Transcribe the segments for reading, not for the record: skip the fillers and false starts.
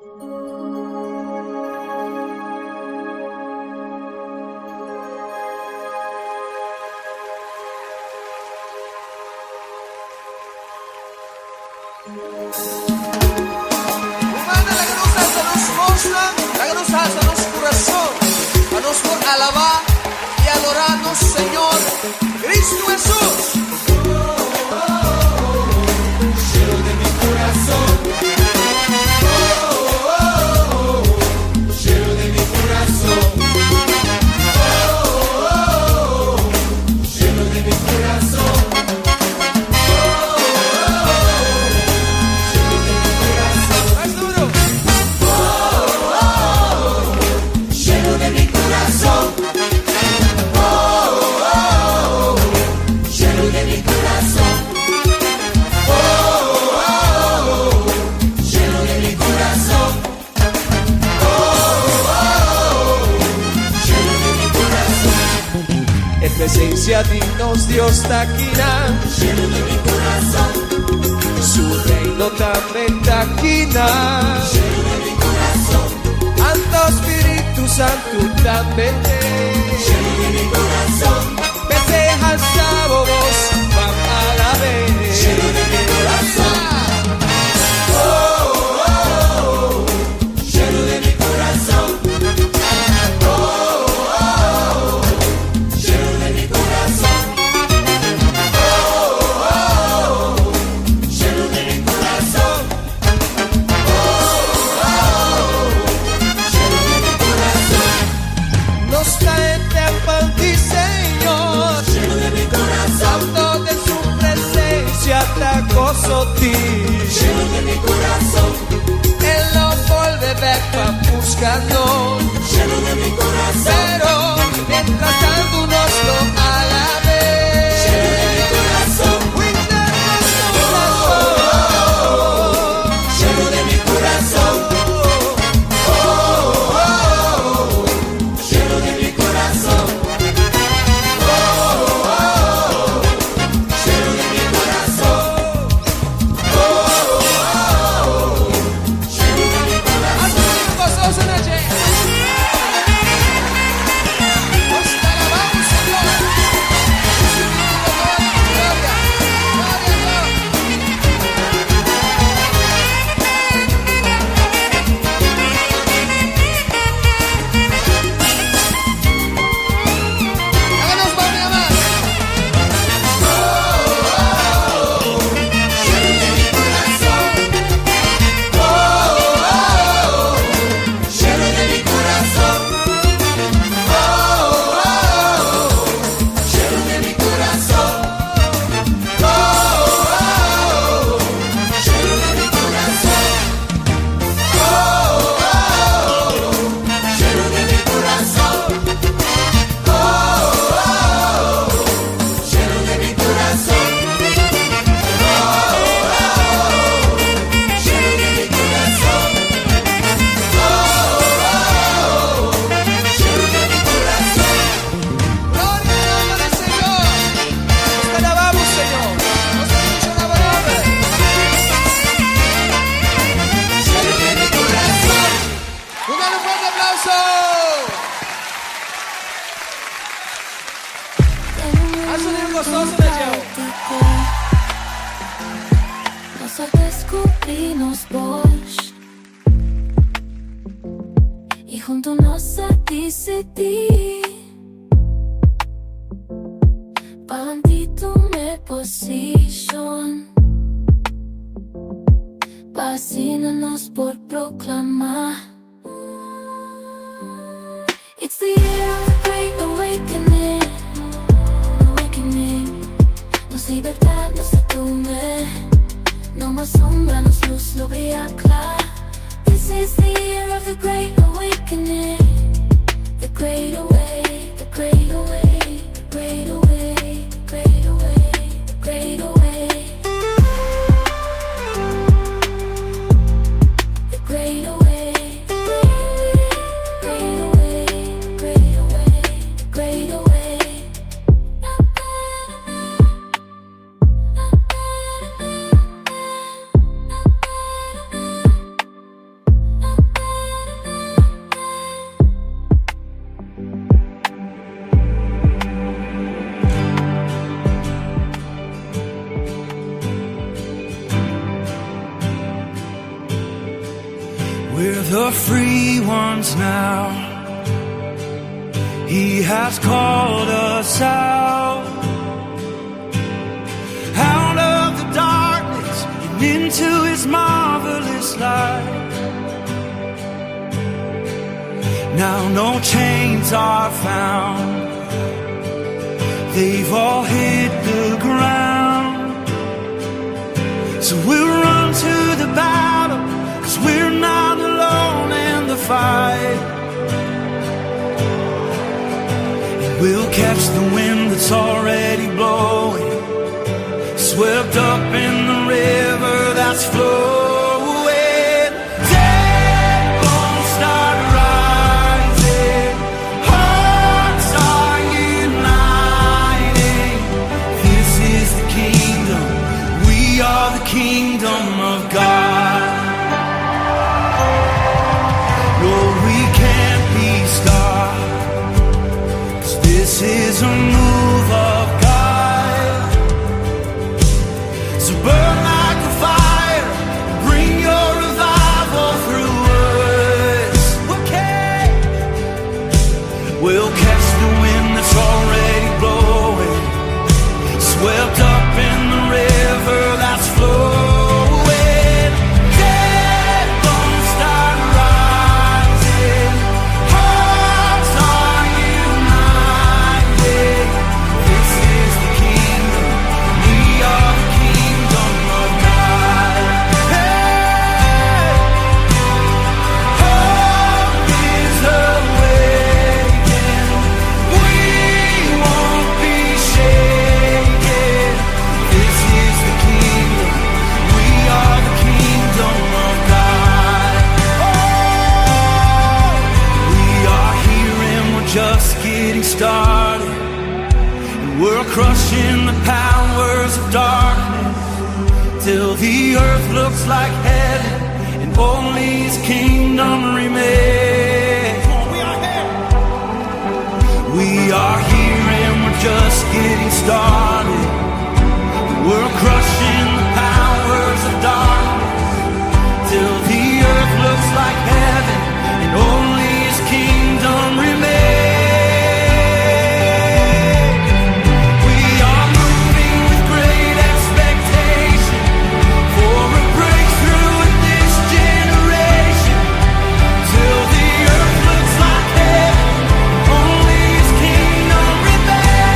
Humana, laga nos alsa nos bosnan, laga nos alsa nos kurason, pa nos por alabá i adorá nos Señor Cristo Hesus. Mas duro. E presencia di nos Dios ta akinan. Su reino tambe ta akinan. Anto Spiritu Santu tambe P'esei halsa bo bos pa alab'é. Nos ta e tèmpel di Señor. Santo den su presencia ta gozo tin. E lo bolbe bek pa busca nos. Pero mientras tanto nos lo alab'é. Cuida nos corazón. Así gozoso na dje. Nos ta alabamos, Señor. Gloria, gloria a Dios. Háganos banda mas. Gloria al nombre del Señor. Nos te alabamos, Señor. Nos te alabamos. Un fuerte aplauso. Haz un gozoso de Dios. Nos a descubrí nos bos I hunto nos a disidí Pa tuma posishon, pa asina nos por proklamá. It's the year of the great awakening, awakening. Nos libertat nos a tuma. No mas sombra, nos lus lo briya kla. This is the year of the great awakening. The great awake, the great awake, the great awake, the great awake, the great awake. The great awake, the great awake, the great awake, the great awake, the great awake. We're the free ones now. He has called us out. Out of the darkness and into his marvelous light. Now no chains are found. They've all hit the ground. So we'll run to the battle, 'cause we're not alone in the fight. And we'll catch the wind that's already blowing, swept up in the river that's flowing. Dead bones start rising, hearts are uniting. This is the kingdom, we are the kingdom of God. No, we can't be stopped, 'cause this is a move of God. So burn like a fire, bring your revival through us. Okay. We'll catch the wind that's already blowing, swept up in the river that's flowing. Dead bones start rising, hearts are united. This is the kingdom, we are the kingdom of God. Hey! Hope is awakened. We won't be shaken. This is the kingdom. We are the kingdom of God. Oh, we are here and we're just getting started. And we're crushing the powers of darkness till the earth looks like heaven and only His kingdom remains. We are here. We are here and we're just getting started. We're crushing the powers of darkness till the earth looks like heaven and only His kingdom remains. We are moving with great expectation for a breakthrough in this generation. Till the earth looks like heaven, only His kingdom remains.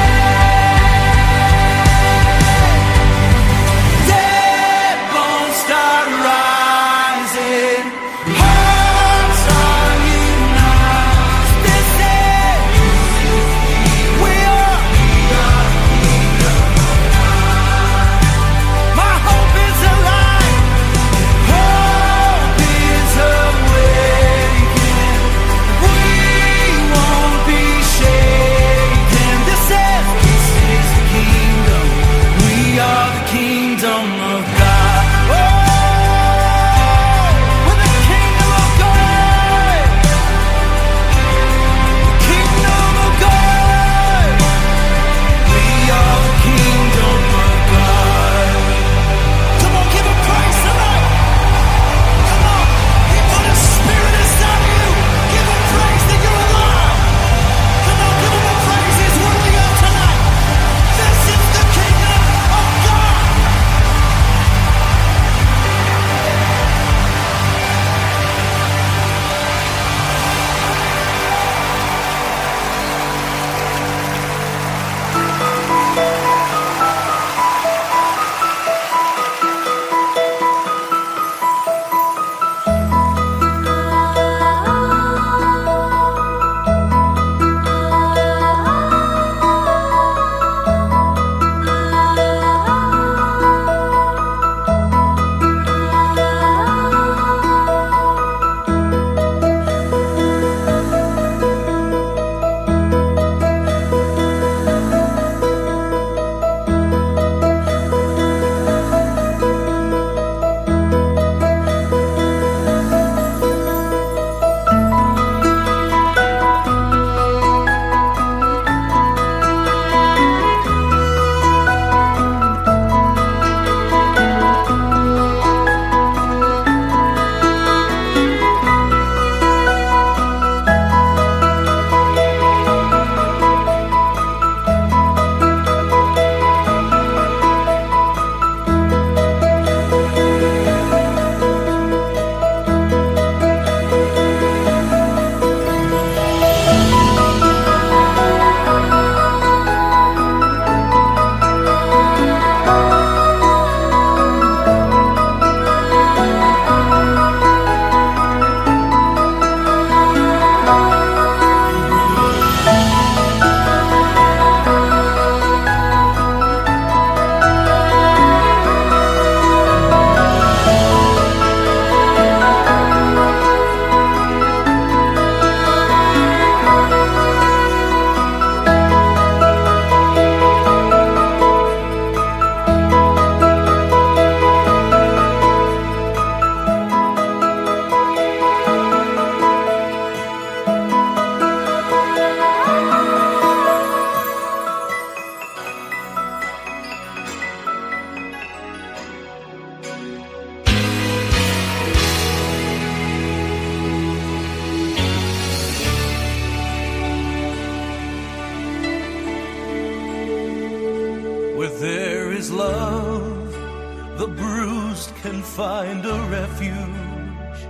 can find a refuge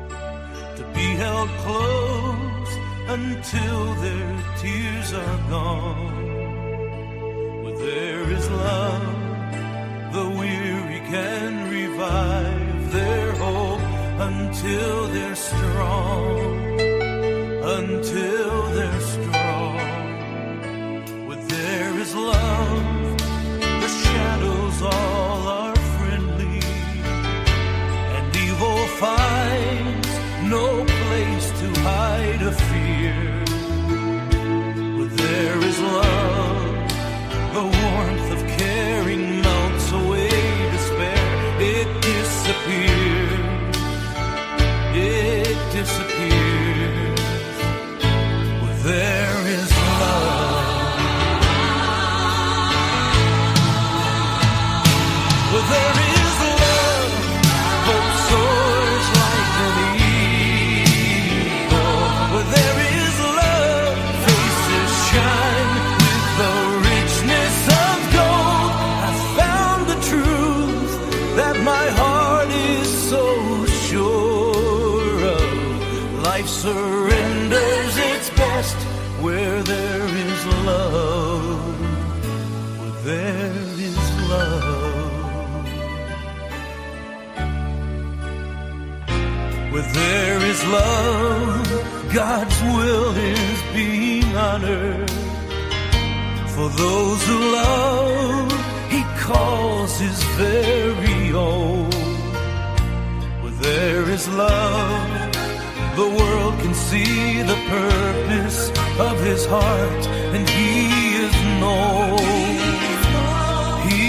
to be held close until their tears are gone. Where there is love, the weary can revive their hope until they're strong. Until they're strong. Where there is love, the shadows all are friendly, and evil finds no place to hide a fear. Where there is love, the warmth of caring melts away despair. It disappears. It disappears. Where there is love. Where there is love, hope soars like an eagle. Where there is love, faces shine with the richness of gold. I found the truth that my heart is so sure of. Life surrenders its best where there is love. Where there is love. Where there is love, God's will is being honored. For those who love, He calls His very own. Where there is love, the world can see the purpose of His heart, and He is known. He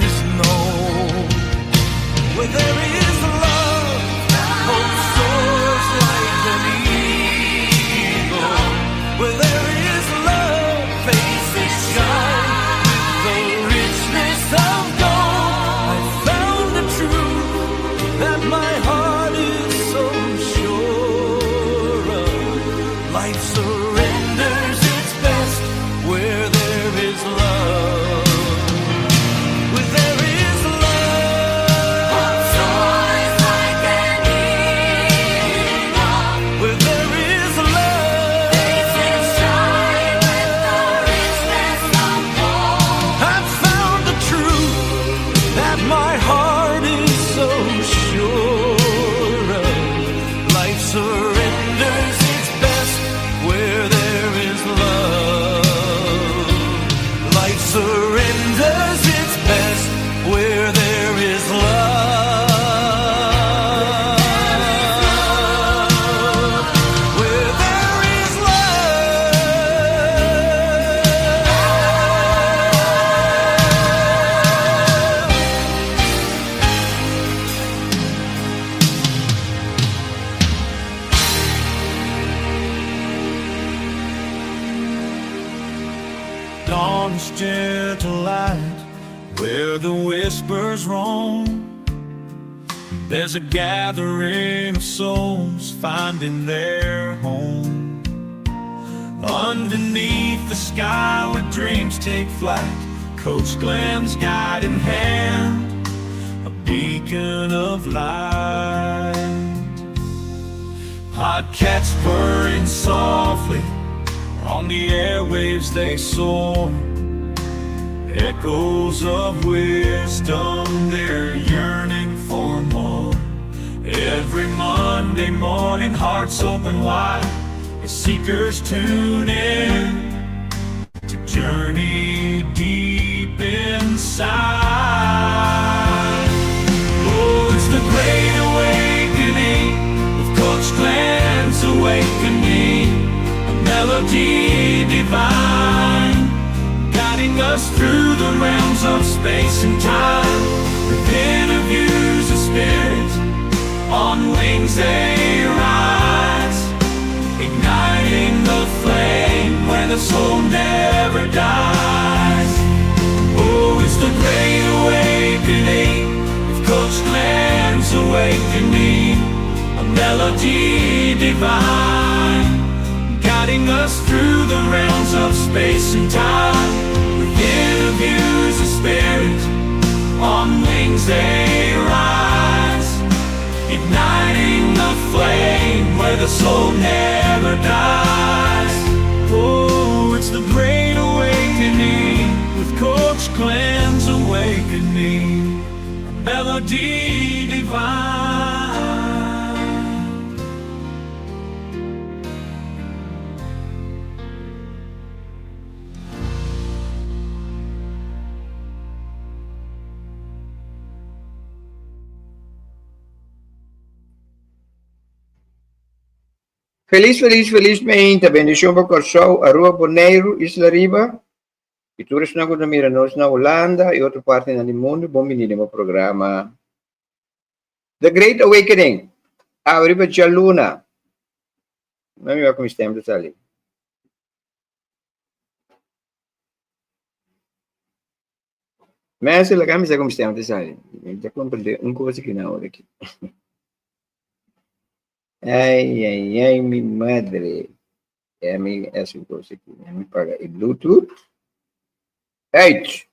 is known. Where there is love, hope soars like an eagle. Where there is love, faces shine with the richness of gold. I found the truth that my heart is so sure of. Life surrenders its best where there is love. Where there is love, Hope soars like an eagle. Where there is love, Faces shine with the richness of gold. I've found the truth that my heart is so sure of. Life surrenders its best where there is love. Life surrenders its best where there is love. Where there is love. Dawn's gentle light, where the whispers roam. There's a gathering of souls finding their home. Underneath the sky where dreams take flight, Coach Glenn's guiding hand, a beacon of light. Podcats purring softly, on the airwaves they soar. Echoes of wisdom, they're yearning for more. Every Monday morning, hearts open wide as seekers tune in to journey deep inside. Oh, it's the great awakening with Coach Glenn's awakening, a melody divine, guiding us through the realms of space and time. With interviews of spirit, on wings they rise, igniting the flame where the soul never dies. Oh, it's the great awakening with Coach Glenn's awakening, a melody divine, guiding us through the realms of space and time. With interviews of spirit, on wings they rise. Felis felis felis meinta, bendishon pa Kòrsou, Aruba, Boneiru, Isla Riba i tur esnan ku ta mira nos na Hulanda i otro partinan di mundu, bon bini den bo programa The Great Awakening. Awe riba djaluna. No mi wak ku mi stem ta sali. Mensen, laga mi sa ku mi stem ta sali. Mi ta komprendé un kos aki na ora aki. Ai, ai, ai, mi madre. E mi es un kos aki. Mi paga e Bluetooth. Uit!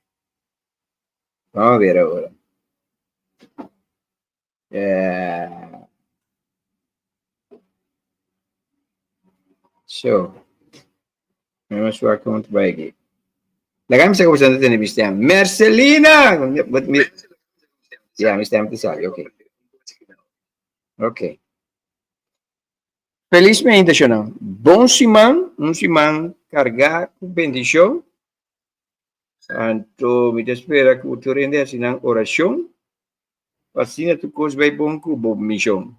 Vamos ver agora. Eh, so, vamos ver como te vai aqui. Laga mi sa como você tene mi stem. Mercelina! Ja, mi stem te sali, ok. Ok. Felizmente, Shona. Bon siman, un siman cargá cu bendicion. Anto mi ta spera cu tur hende haci nan oracion pa asina tur cos bay bon cu bo mision.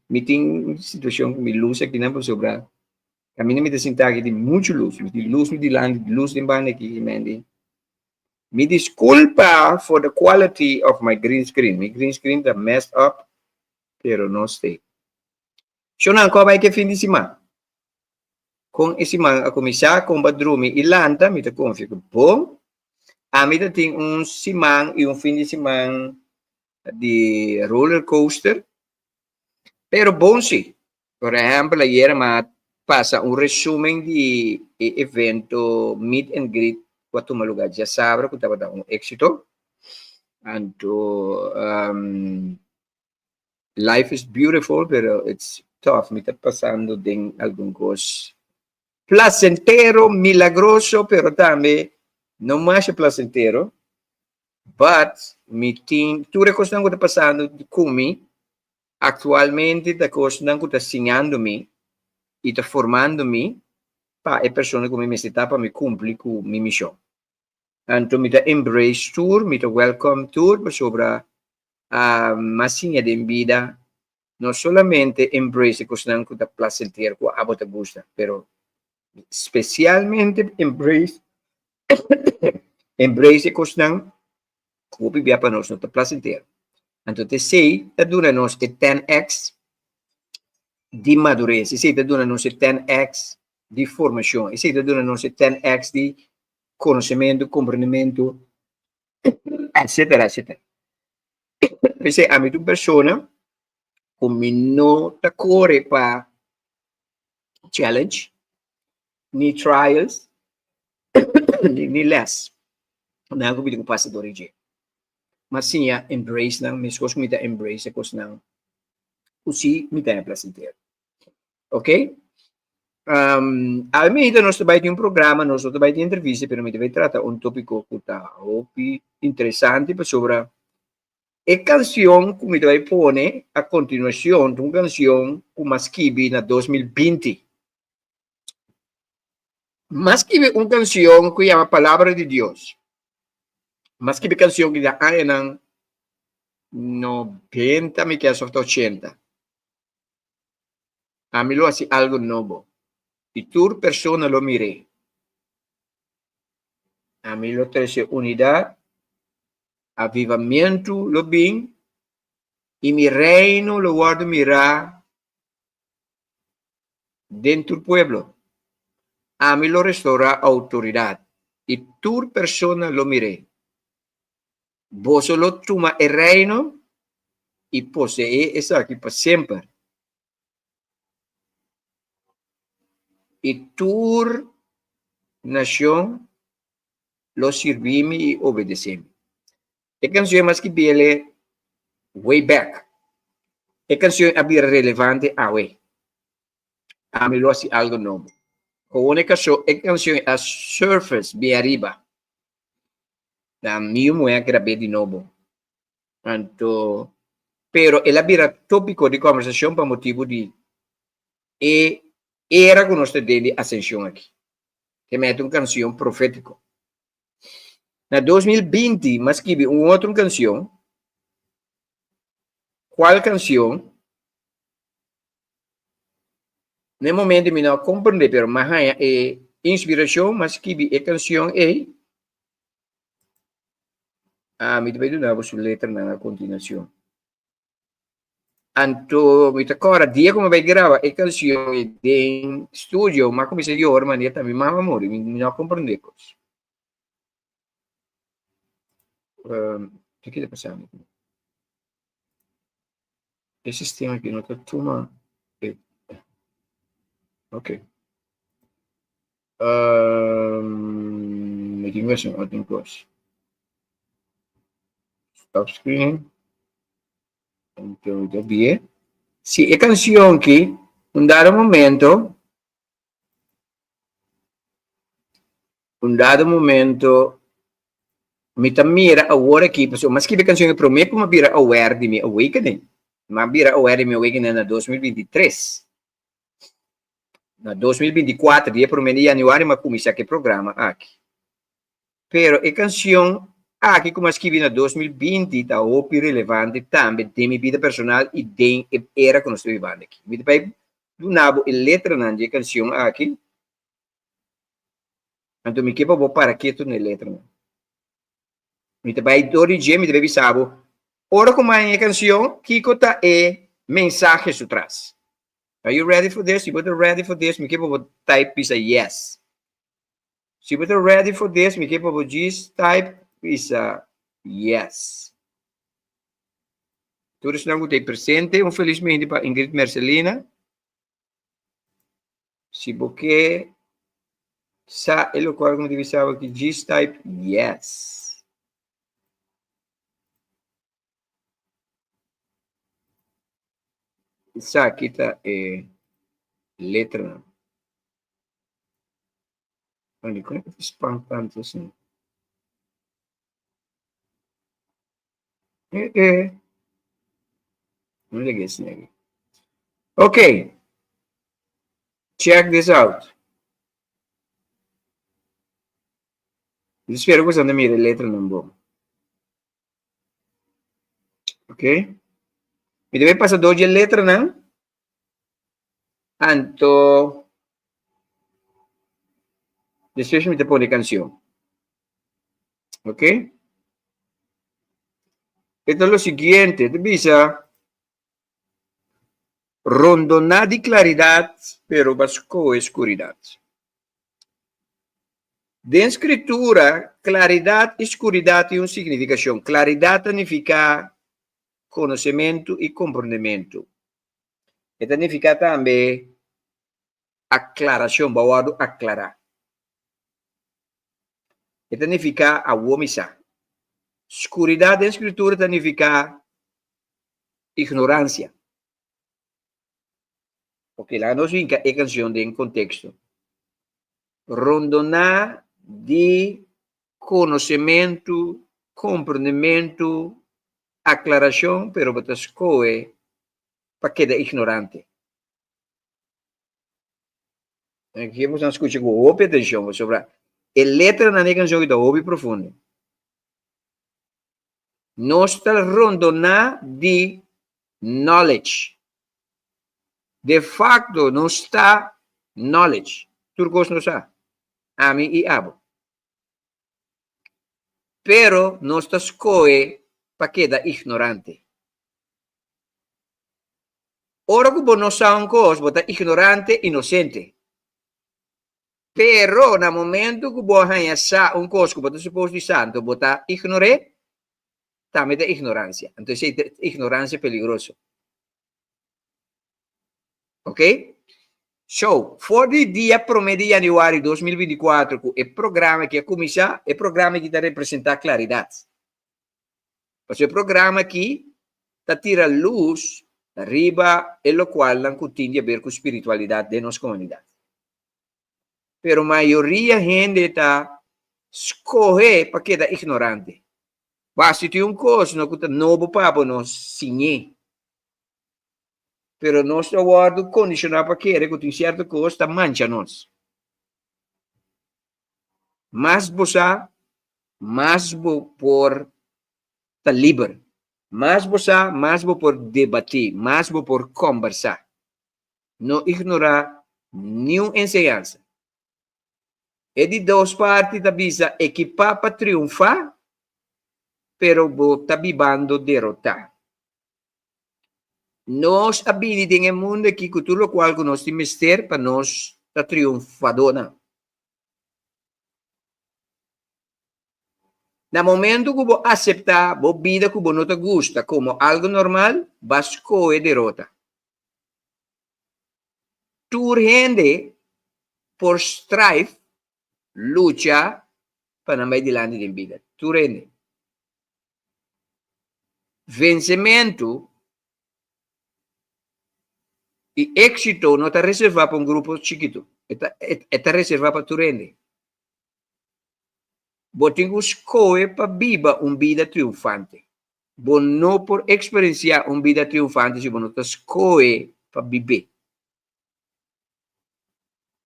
Mi tin un situacion cu mi luz akinan pasobra caminda mi ta sinta aki tin mucho luz. Mi tin luz mi dilanti, luz den banda aki y mendi. Mi disculpa for the quality of my green screen. Mi green screen ta messed up, pero no stay. Shonnan, cu a bay ke fin di siman? Kon e siman a kuminsá, kon bo a drumi i lanta, mi ta konfia ku bon. Ami ta tin un siman i un fin di siman di roller coaster, pero bon si. Por ehèmpel, ayera mi a pasa un resumen di e evento Meet and Greet ku a tuma lugá djasabra ku tabata un éksito. Anto Life is beautiful pero it's tough, mi ta pasando den algun kos placentero, milagroso pero tambe no masha placentero, but mi tin tur e kosnan ku ta pasando ku mi aktualmente ta kosnan ku ta siñando mi i ta formando mi pa e persona ku mi mester ta pa mi kumpli ku mi mishon. Anto mi ta embrace tur, mi ta welcome tur pasobra a siña den bida no solamente embrace e kosnan ku ta placentero ku abo ta gusta, pero spesialmente embrace embrace e kosnan ku hopi bia pa nos no ta placentero. Anto t'esei ta duna nos e 10x di madures, esei ta duna nos e 10x di formashon, esei ta duna nos e 10x di konosementu, komprendementu, etcetera, etcetera. P'esei ami ta un persona ku mi no ta kore pa challenge, ni trials, ni les. Nan ku mi tin ku pasa dor di dje. M'a siña embrace nan meskos ku mi ta embrace e kosnan ku si mi ta haña plasentero. Ok? Um, awe mihita nos ta bai tin un programa, nos no ta bai tin entrevista, pero mi ta bai trata un tópiko ku ta hopi interesante pasobra e kansion ku mi ta bai pone a kontinuashon ta un kansion ku m'a skibi na 2020. M'a skibi un kansion ku yama Palabra di Dios. M'a skibi kansion ku ta añanan 90, mi kier sòf ta 80. Ami lo hasi algo nobo, i tur persona lo mir'é. Ami lo trese unidat, avivamentu lo bin, i mi reino lo wòrdu mirá den tur pueblo. Ami lo restourá outoridat, i tur persona lo mir'é. Boso lo tuma e reino i poseé esaki pa semper. I tur nashon lo sirbi mi i obedesé mi. E kanshon mas ki biele way back. E kanshon a bira relevante awe. Ami lo hasi algo nobo. Gewoon e kanshon a surface bien ariba. Na mi yu muhé a grab'é di nobo. Anto, pero el a bira tópiko di kòmbersashon pa motibu di e era ku nos ta den di asenshon aki. Te mete un kanshon profétiko. Na 2020 m'a skibi un otro kanshon. Kual kanshon? Na e momento mi no a comprende, pero m'a haña e inspiracion, m'a skibi e cancion ei. Ah, mi ta bai duna bo su letranan a continuacion. Anto mi ta kòrda dia ku mi bai graba e kanshon ei den studio, mi a kuminsá yora manera ta mi mama a muri, mi no a komprendé kos. Kiko ta pasando aki? E sistema aki no ta tuma e ok. Mi tin ku hasi un otro kos. Stop screen. Anto ta bie. Si e kanshon ki un dado momento un dado momento mi ta mira awor aki pasobra mi a skibi e kanshon prome ku mi a bira aware di mi awakening. Mi a bira aware di mi awakening na 2023. Na 2024 dia prome di januari mi a kuminsá ku e programa aki. Pero e kanshon aki ku mi a skibi na 2020 ta hopi relevante tambe den mi bida personal i den e era ku nos ta bibando aki. Mi ta bai duna bo e letranan di e kanshon aki, anto mi ke pa bo para ketu na e letranan. Mi ta bai dor di dje, mi ta bai bisa bo, ora ku mi haña e kanshon, kiko ta e mensahe su tras. Are you ready for this? Si bo ta ready for this, mi ke pa bo type bisa yes. Si bo ta ready for this, mi ke pa bo djis type bisa yes. Tur esnan ku ta presente, un felis mente pa Ingrid Mercelina. Si bo ke sa e lokual ku mi ta bisa bo aki, djis type yes. Esaki ta e letranan. Andy, kon e ta span tantu asin? Eh, eh. No llega ese aquí. Ok. Check this out. Mi spera ku boso mira e letranan bon. Ok. Mi debe pasa door dje letranan. Anto despues mi ta pone canción. Ok. E ta lo siguiente, ta bisa rondoná di claridad, pero ba scohe scuridad. Den Scritura, claridad i scuridad tin un significacion. Claridad ta nifica conocemento i comprendemento. E ta nifica tambe aclaracion, bo a wordo aclara. E ta nifica awor mi sa. Scuridad den Scritura ta nifica ignorancia. Ok, laga nos hinka e kanshon den konteksto. Rondoná di konosementu, komprendementu, aklarashon, pero bo ta skohe pa keda ignorante. Aki bo ta skucha ku hopi atenshon, pasobra e letranan di e kanshon aki ta hopi profundo. Nos ta rondoná di knowledge. De facto nos ta knowledge. Tur kos nos sa. Ami i abo. Pero nos ta skohe pa keda ignorante. Ora ku bo no sa un kos, bo ta ignorante, inosente. Pero na momento ku bo a haña sa un kos ku bo ta supos di sa, anto bo ta ignor'é, tambe ta ignoransia. Anto esei ta ignoransia peligroso. Ok? So, for di dia promé di yanüari 2024 ku e programa aki a kuminsá, e programa aki ta representá klaridat. Pasobra e programa aki ta tira lus riba e lokualnan ku tin di aber ku spiritualidat den nos komunidat. Pero mayoria hende ta skohe pa keda ignorante. Basta tin un kos no ku ta nobo pa bo no siñ'é. Pero nos ta wòrdu kondishoná pa kere ku tin sierto kos ta mancha nos. Mas bo sa, mas bo por ta liber. Mas bo sa, mas bo por debatí, mas bo por kòmbersá. No ignorá. Niun enseñansa. E di dos parti ta bisa ekipá pa triunfá, pero bo ta bibando derotá. Nos a bini den e mundu aki ku tur lokual ku nos tin mester pa nos ta triunfadónan. Na momento ku bo aseptá bo bida ku bo no ta gusta komo algu normal, bo a skohe derota. Tur hende por strive, lucha, pa nan bai dilanti den bida. Tur hende. Vensementu i éksito no ta reservá pa un grupo chikitu. E ta, e ta reservá pa tur hende. Bo tin ku skohe pa biba un bida triunfante. Bo no por eksperensiá un bida triunfante si bo no ta skohe pa bib'é.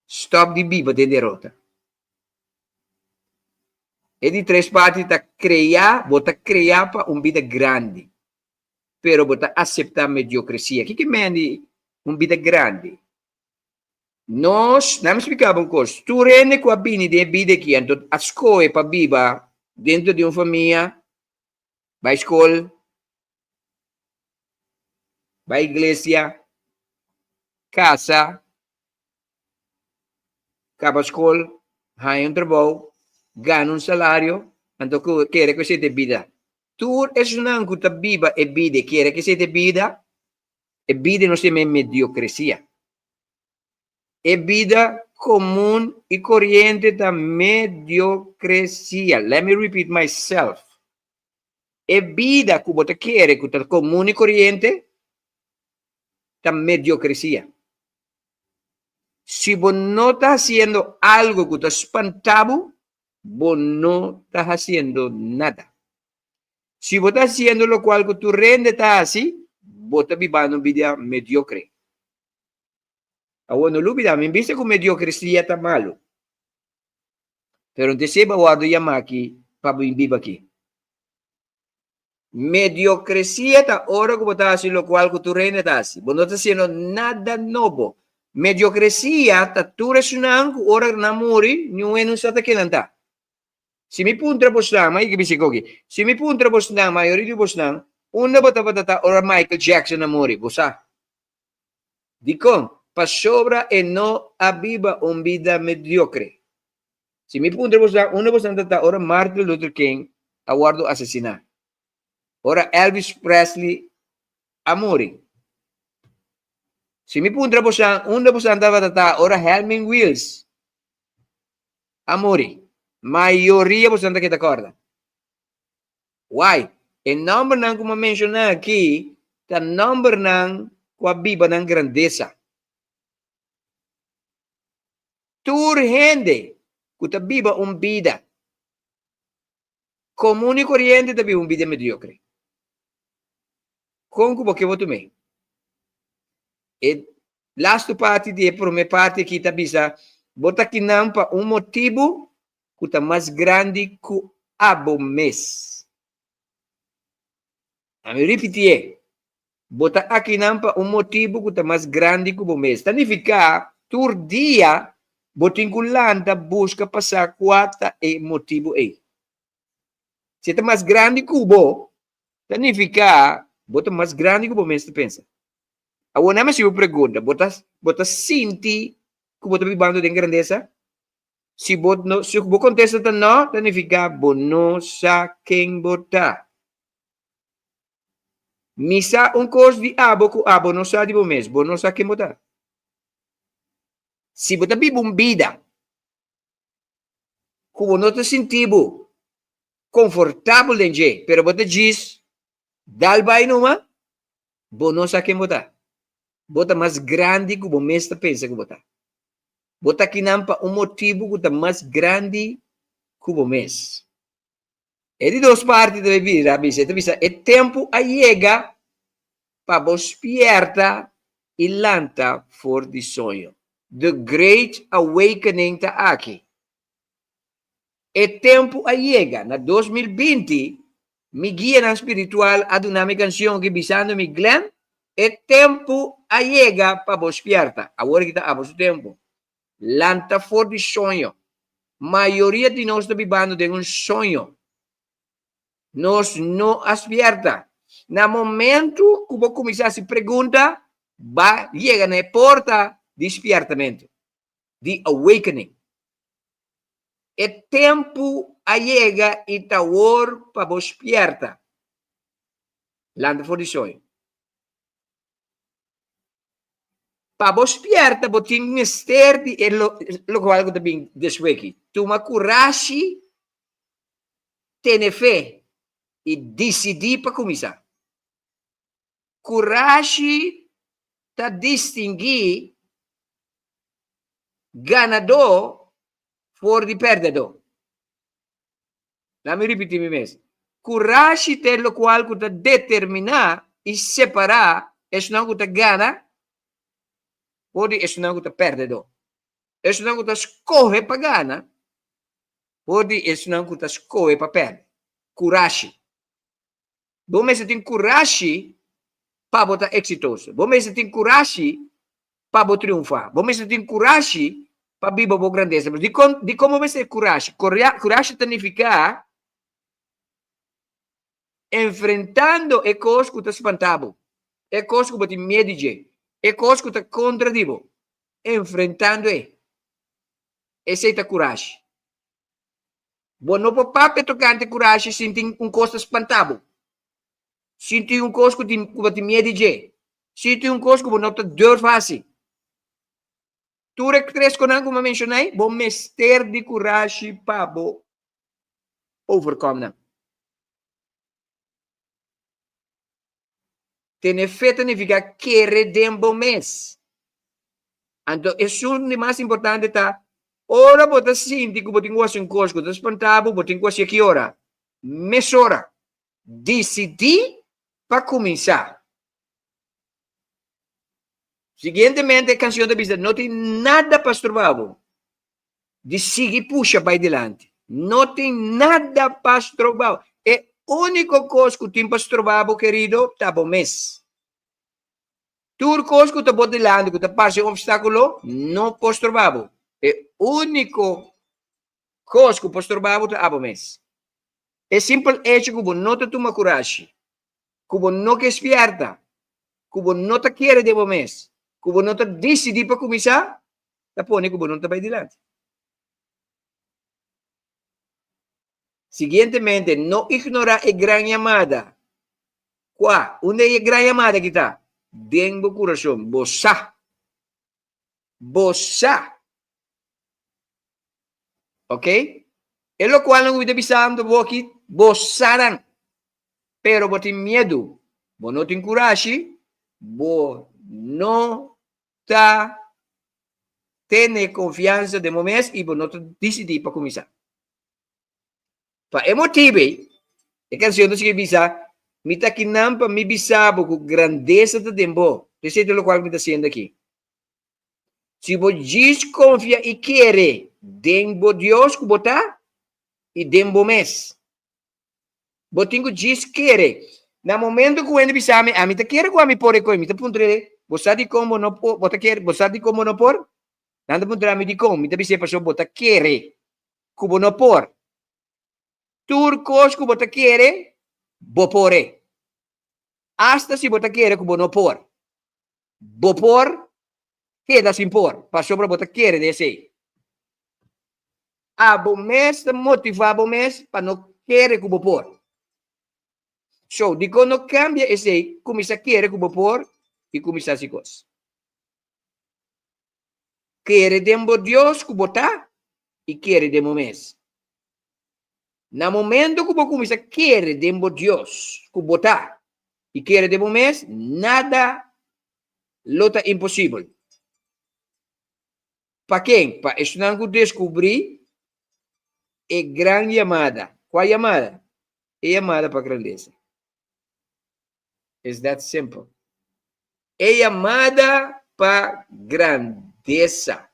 Stòp di biba den derota. E di tres parti ta krea, bo ta krea pa un bida grandi, pero bo ta aseptá mediokresia. Kiko men di un bida grandi? Nos, nan mi splika bo un kos, tur hende ku a bini den e bida aki anto a skohe pa biba dentro di un famia, bai skol, bai iglesia, kasa, kaba skol, haña un trabou, gana un salario, anto ku kere ku esei ta e bida. Tur esunnan ku ta biba e bida i kere ku esei ta e bida, e bida nos yama e mediokresia. E bida komun i koriente ta mediokresia. Let me repeat myself. E bida ku bo ta kere ku ta komun i koriente ta mediokresia. Si bo no ta hasiendo algo ku ta spanta bo, bo no ta hasiendo nada. Si bo ta hasiendo lokual ku tur hende ta hasi, bo ta bibando un bida mediokre. Awor no lubida, mi bisa ku mediokresia ta malu. Pero no ta esei bo a wòrdu yamá aki pa bo bin biba aki. Mediokresia ta ora ku bo ta hasi lokual ku tur hende ta hasi. Bo no ta hasiendo nada nobo. Mediokresia ta tur esunnan ku ora nan muri, niun hende no sa ta ken nan ta. Si mi puntra bosnan, ma i bisa koki, si mi puntra bosnan, mayoria di bosnan, unda bo tabata ta ora Michael Jackson a muri? Bo sa. Dikon? Pasobra e no a biba un bida mediokre. Si mi puntra bosnan, unda bosnan ta ta ora Martin Luther King a wòrdu asesiná? Ora Elvis Presley a muri? Si mi puntra bosnan, unda bosnan tabata ta ora Helmin Wiels a muri? Mayoria bosnan ta keda kòrda. Why? E nòmbernan ku mi a menshoná aki ta nòmbernan ku a biba nan grandesa. Tur hende ku ta biba un bida komun i koriente ta biba un bida mediokre. Kon ku bo ke bo tum'é? E lastu parti di e promé parti aki ta bisa, Bo ta kinan pa un motibu ku ta mas grandi ku abo mes. Ami ripitié, bo ta akinan pa un motibu ku ta mas grandi ku bo mes. Ta nifiká tur dia bo tin ku lanta buska pa sa kua ta e motibu ei. Si e ta mas grandi ku bo, ta nifiká bo ta mas grandi ku bo mes ta pensa. Awor nan mi hasi bo pregunta, bo ta bo ta sinti ku bo ta bibando den grandesa? Si bo no, si bo kontesta ta no, ta nifiká bo no sa ken bo ta. Mi sa un kos di abo ku abo no sa di bo mes, bo no sa ken bo ta. Si bo ta biba un bida ku bo no ta sinti bo konfortabel den dje, pero bo ta djis dal bai numa, Bo no sa ken bo ta. Bo ta mas grandi ku bo mes ta pensa ku bo ta. Bo ta akinan pa un motibu ku ta mas grandi ku bo mes. E di dos parti ta bira bisa, e ta bisa, e tempu a yega pa bo spierta i lanta for di soño. The Great Awakening ta aki. E tempu a yega. Na 2020, mi guianan spiritual a duna mi kanshon aki bisando mi, Glenn, e tempu a yega pa bo spièrta. Awor aki ta abo su tempu. Lanta for di soño. Mayoria di nos ta bibando den un soño. Nos no a spièrta. Na momentu ku bo kuminsá hasi pregunta, ba yega na e porta di spièrtamentu, di awakening. E tempu a yega i ta awor pa bo spièrta. Lanta for di soño. Pa bo spièrta bo tin mester di e lokual ku ta bin despues aki. Tuma kurashi, tene fe i disidí pa kuminsá. Kurashi ta distinguí ganadó for di pèrdèdó. Laat mi ripití mi mes. Kurashi ta e lokual ku ta determiná i separá esnan ku ta gana for di esnan ku ta pèrdèdó. Esnan ku ta skohe pa gana for di esnan ku ta skohe pa pèrdè. Kurashi. Bo mester tin kurashi pa bo ta eksitoso. Bo mester tin kurashi pa bo triunfá. Bo mester tin kurashi pa biba bo grandesa. Dikon, dikon bo mester kurashi? Kurashi ta nifiká enfrentando e kos ku ta spantá bo, e kos ku bo tin miedu di dje, e kos ku ta kontra di bo, enfrentando e. Esei ta kurashi. Bo no por papia tokante kurashi sin tin un kos ta spantá bo, sin tin un kos ku tin ku bo tin miedu di dje, sin tin un kos ku bo no ta durf hasi. Tur e tres konan ku mi a menshoná ei, bo mester di kurashi pa bo overkòm nan. Tene fe ta nifiká kere den bo mes. Anto esun di mas importante ta, ora bo ta sinti ku bo tin ku hasi un kos ku ta spantá bo, bo tin ku hasié ki ora? Mesora. Disidí pa kuminsá. Siguientemente e kanshon ta bisa, No tin nada pa stroba bo di sigui pusha bai dilanti. No tin nada pa stroba bo. E úniko kos ku tin pa stroba bo, kerido, ta bo mes. Tur kos ku ta bo dilanti ku ta parse un opstákulo, no por stroba bo. E úniko kos ku por stroba bo ta abo mes. E simpel echo ku bo no ta tuma kurashi, ku bo no ke spièrta, ku bo no ta kere den bo mes, ku bo no ta disidí pa kuminsá, ta pone ku bo no ta bai dilanti. Siguientemente, no ignorá e gran yamada. Kua? Unda e gran yamada aki ta? Den bo kurason. Bo sa. Bo sa. Ok? E lokualnan ku mi ta bisando bo aki, bo sa nan. Pero bo tin miedu. Bo no tin kurashi. Bo no ta tene konfiansa den bo mes i bo no ta disidí pa kuminsá. Pa e motibu ei, e kansion ta sigui bisa, Mi ta akinan pa mi bisa bo ku grandesa ta den bo. Esei ta lokual ku mi ta hasiendo aki. Si bo djis konfia i kere den bo Dios ku bo ta i den bo mes. Bo tin ku djis kere. Na momento ku hende bisa mi, ami ta kere ku ami por e kos, mi ta puntra, bo sa dikon bo no por, bo ta kere, bo sa dikon bo no por? Nan ta puntra mi dikon, mi ta bis'é pasobra bo ta kere ku bo no por. Tur kos ku bo ta kere, bo por e. Asta si bo ta kere ku bo no por. Bo por keda sin por, pasobra bo ta kere den esei. Abo mes ta motivá bo mes pa no kere ku bo por. So, dikon no kambia esei, kuminsá kere ku bo por i kuminsá hasi kos. Kere den bo Dios ku bo ta i kere den bo mes. Na momento ku bo kuminsá kere den bo Dios ku bo ta i kere den bo mes, nada lo ta imposibel. Pa ken? Pa esnan ku deskubrí e gran yamada. Kua yamada? E yamada pa grandesa. It's that simple. E yamada pa grandesa.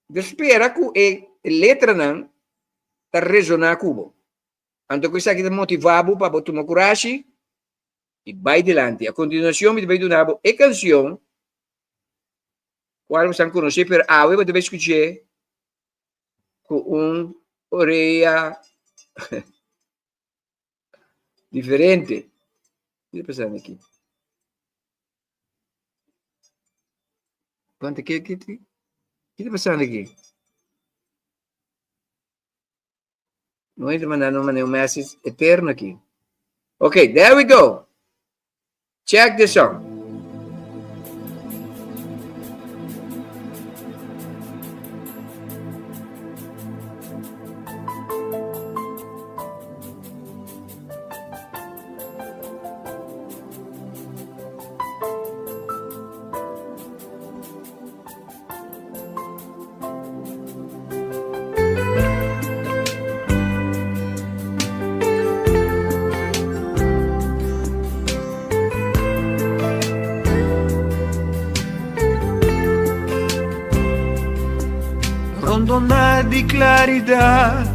Bo spera ku e letranan ta resoná ku bo. Anto ku esaki ta motivá bo pa bo tuma kurashi. I bai dilanti. A kontinuashon mi ta bai duna bo e kanshon kual bo san konosé pero awe bo ta bai skuch'é ku un orea diferente. Ki ta pasando aki? Wanta, ki ki ki ta pasando aki? No entra mandando un message eterno aquí. Okay, there we go. Check this out. Rondona di claridad,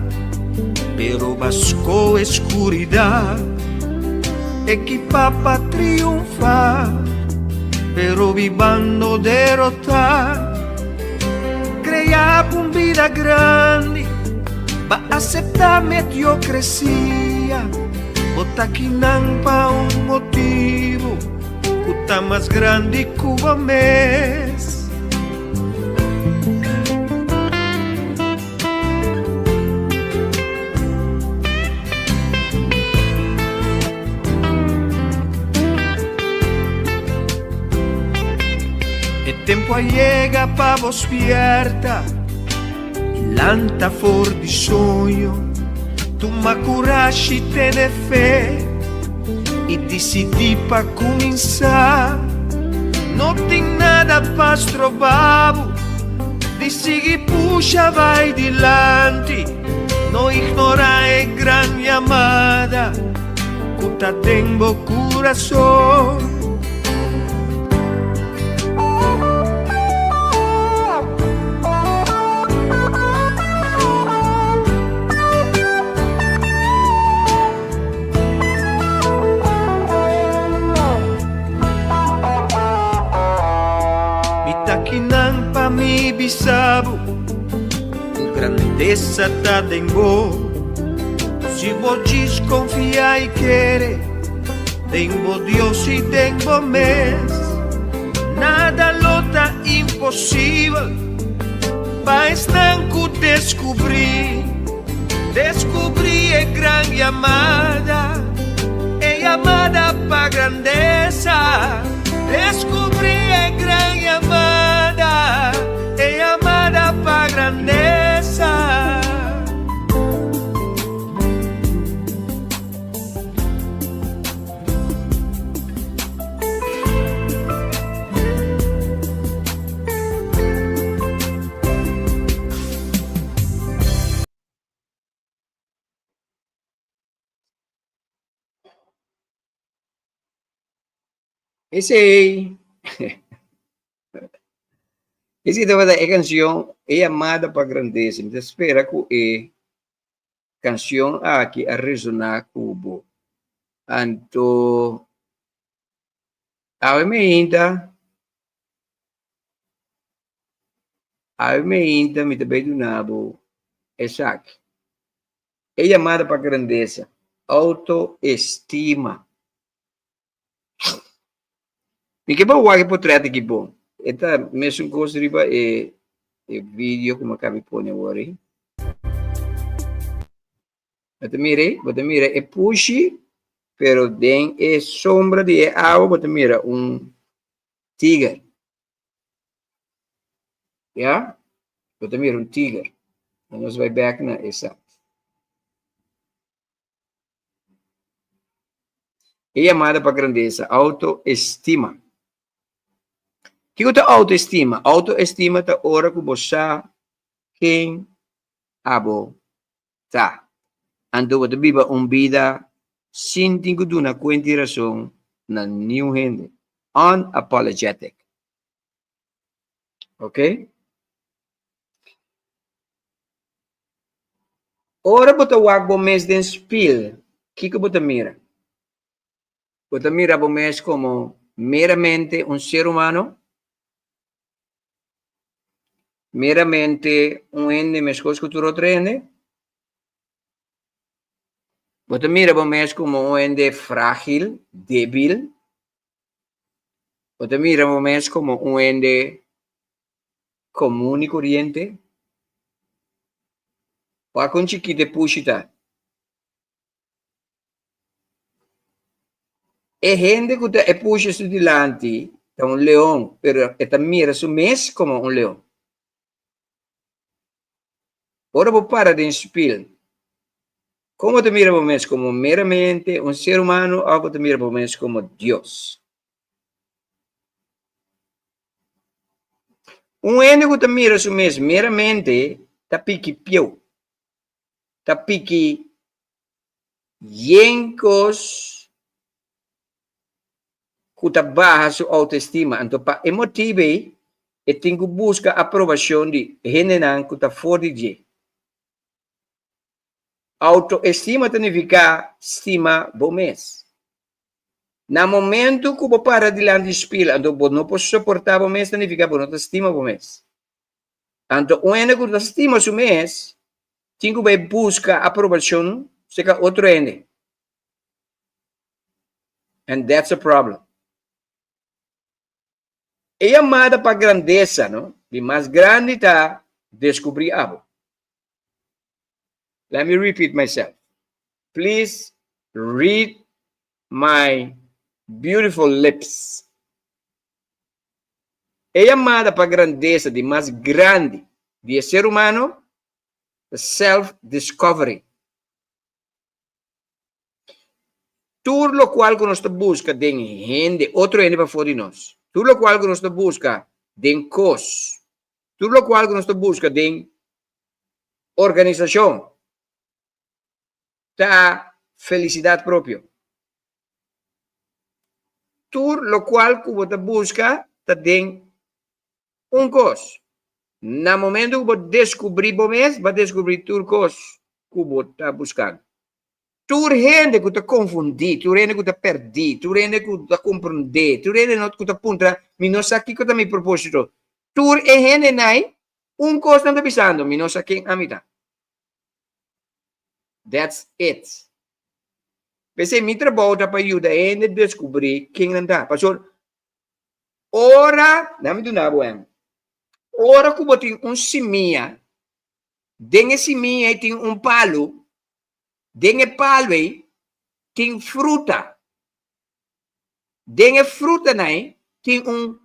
pero basco escuridad. Equipa pa triunfa, pero vivando derrota. Crea un vida grande, pa acepta mediocresía. Bota kinan pa un motivo, ku ta mas grande ku bo mes. E tempo a yega pa bo spierta i lanta for di soño. Tuma kurashi, tene fe i disidí pa kuminsá. No tin nada pa stroba bo di sigui pusha bai dilanti. No ignorá e gran yamada ku ta den bo kurason. Mi ta kinan pa mi bisa bo ku grandesa ta den bo. Si bo djis konfia i kere den bo Dios i den bo mes, nada lo ta imposibel pa esnan ku deskubrí. Descubrí e gran yamada, e yamada pa grandesa. Descubrí e gran yamada, e yamada pa grandesa. Esei Esei tabata e kanshon E Yamada pa Grandesa. Mi ta spera ku e kanshon aki a resoná ku bo. Anto awe meinta Awe meinta mi ta bay duna bo esaki. E yamada pa grandesa, autoestima. Mi ke bo wak e potret aki bon. E ta mesun kos riba e e video ku mi a kabi pone awor ei. Bo ta mira ei? Bo ta mira e pushi, pero den e sombra di e awa bo ta mira un tiger. Ya? Bo ta mira un tiger. Dan nos bai bek na esa. E yamada pa grandesa, autoestima. Kiko ta autoestima? Autoestima ta ora ku bo sa ken abo ta. Anto bo ta biba un bida sin tin ku duna kuenta i rason na niun hende. Unapologetic. Ok? Ora bo ta wak bo mes den spil, kiko bo ta mira? Bo ta mira bo mes komo meramente un ser humano? Meramente un hende meskos ku tur otro hende? Bo ta mira bo mes komo un hende frágil, débil? Bo ta mira bo mes komo un hende komun i koriente? Wak un chikito e pushi ta. E hende ku ta e pusha su dilanti ta un leon, pero e ta mira su mes komo un leon. Ora bo para den spil, kon bo ta mira bo mes? Komo meramente un ser humano òf bo ta mira bo mes komo Dios? Un hende ku ta mira su mes meramente ta piki pieu. Ta piki yen kos ku ta baha su outoestima. Anto pa e motibu ei e tin ku buska aprobashon di hendenan ku ta for di dje. Outoestima ta nifiká stima bo mes. Na momentu ku bo para dilanti di spil anto bo no por soportá bo mes ta nifiká bo no ta stima bo mes. Anto un hende ku ta stima su mes tin ku bai buska aprobashon serka otro hende. And that's a problem. E yamada pa grandesa, no? Di mas grandi ta deskubrí abo. Let me repeat myself. Please read my beautiful lips. E yamada pa grandesa di mas grandi di e ser humano ta self-discovery. Tur lokual ku nos ta buska den hende, otro hende pafó di nos, tur lokual ku nos ta buska den kos, tur lokual ku nos ta buska den organisashon, ta felisidat propio. Tur lokual ku bo ta buska ta den un kos. Na momento ku bo deskubrí bo mes, bo a deskubrí tur kos ku bo ta buskando. Tur hende ku ta konfundí, tur hende ku ta pèrdí, tur hende ku ta komprondé, tur hende ku ta puntra, Mi no sa kiko ta mi propósito. Tur e hendenan ei, un kos nan ta bisando, Mi no sa ken ami ta. That's it. P'esei mi trabou ta pa yuda hende deskubrí ken nan ta. Pasobra ora, dame duna bo ehempel. Ora ku bo tin un simia, den e simia ei tin un palu, den e palu ei tin fruta. Den e frutanan ei tin un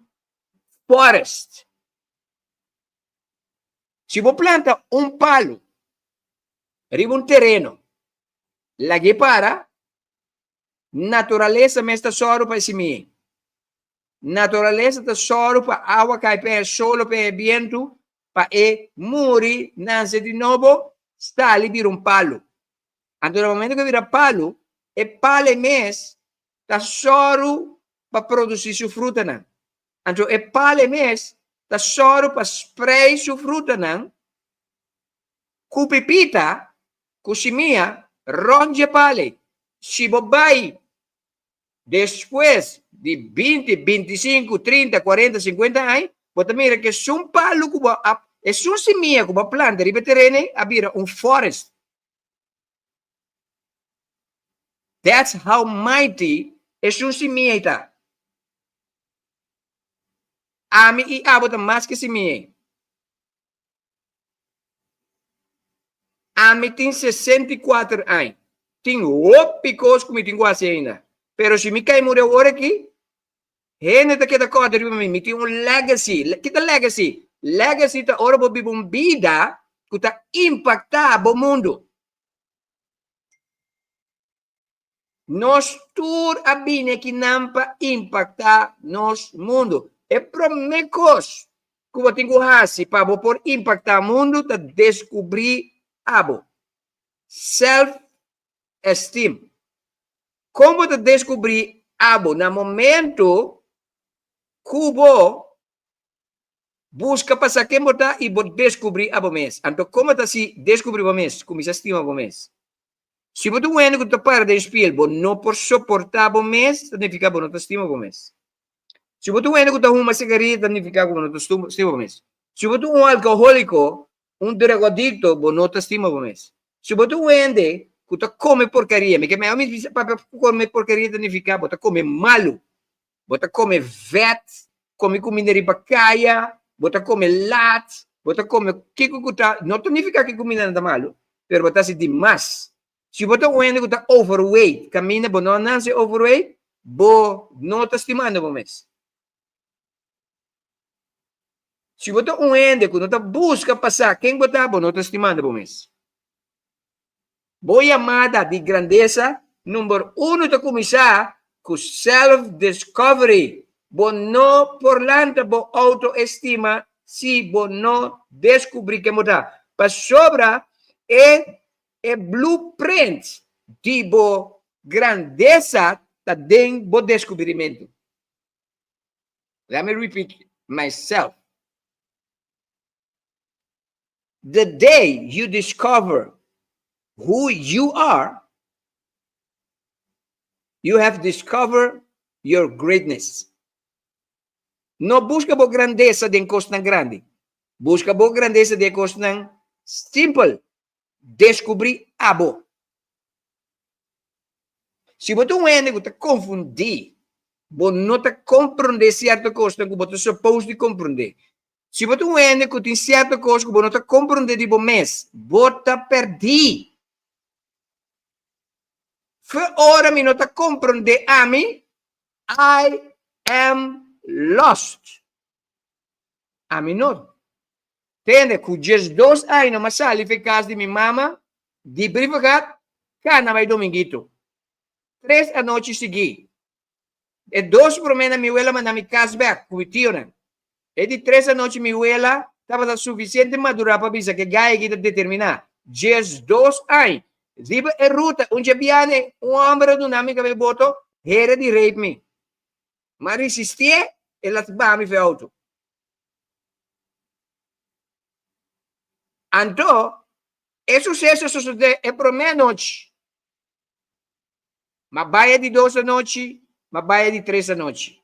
forest. Si bo planta un palu riba un tereno, lag'é para, naturalesa mes ta sòru pa e simia. Naturalesa ta sòru pa awa kai pa e solo, pa e bientu, pa e muri, nase di nobo, sali bira un palu. Anto na momento ku e bira palu, e palu mes ta sòru pa produsí su frutanan. Anto e pale mes ta sòru pa sprei su frutanan ku pipita ku simia rònt dje pale. Si bo bai despues di binti, bintisinku, trinta, kuarenta, sinkuenta aña, bo ta mira ku esun palu ku bo a, esun simia ku bo a planta riba e tereno ei a bira un forest. That's how mighty esun simia ei ta. Ami i abo ta mas ke simia ei. Ami tin 64 aña. Tin hopi kos ku mi tin ku hasi ainda. Pero si mi kai muri awor aki, hende ta keda kòrda riba mi. Mi tin un legacy. Ki ta legacy? Legacy ta ora bo biba un bida ku ta impaktá bo mundu. Nos tur a bini akinan pa impaktá nos mundu. E promé kos ku bo tin ku hasi pa bo por impaktá mundu ta deskubrí abo. Self esteem. Kon bo ta deskubrí abo? Na momento ku bo buska pa sa ken bo ta i bo deskubrí abo mes. Anto kon bo ta si deskubrí bo mes? Kuminsá stima bo mes. Si bo ta un hende ku ta para den spiel, bo no por soportá bo mes, ta nifiká bo no ta stima bo mes. Si bo ta un hende ku ta huma sigaria, ta nifiká ku bo no ta stima bo mes. Si bo ta un alkohóliko, un drogadikto, bo no ta stima bo mes. Si bo ta un hende ku ta kome porkeria, mi ke mehor mi bisa papia kome porkeria ta nifiká bo ta kome malu, bo ta kome vèt, kome kuminda riba kaya, bo ta kome lat, bo ta kome kiko ku ta, no ta nifiká ku e kumindanan ta malu, pero bo ta hasi dimas. Si bo ta un hende ku ta overweight, kaminda bo no a nase overweight, bo no ta stimando bo mes. Si bo ta un hende ku no ta buska pa sa ken bo ta, bo no ta stimando bo mes. Bo yamada di grandesa number uno ta kuminsá ku self-discovery. Bo no por lanta bo outoestima si bo no deskubrí ken bo ta. Pasobra e e blueprint di bo grandesa ta den bo deskubrimentu. Let me repeat myself. The day you discover who you are, you have discovered your greatness. No buska bo grandesa den kosnan grandi. Buska bo grandesa den kosnan simpel. Deskubrí abo. Si bo ta un hende ku ta konfundí, bo no ta komprondé sierto kosnan ku bo ta supos di komprondé. Si bo ta un hende ku tin sierto kos ku bo no ta komprondé di bo mes, bo ta pèrdí. Fe ora mi no ta komprondé ami, I am lost. Ami no tende ku 12 aña no m'a sali fe kas di mi mama di Brievengat kana bai Dominguito. Tres anochi sigui. E dos proménan mi wela manda mi kas bèk ku mi tionan. E di tres anochi mi wela tabata sufisiente madurá pa bisa ku e gai aki ta determiná. 12 aña. Riba e ruta un dje biane un hòmber a duna mi kab'e boto hera di rape mi. M'a risistié, el a baha mi fe outo. Anto, e suseso a sosodé e promé anochi. M'a bai e di dos anochi, m'a bai e di tres anochi.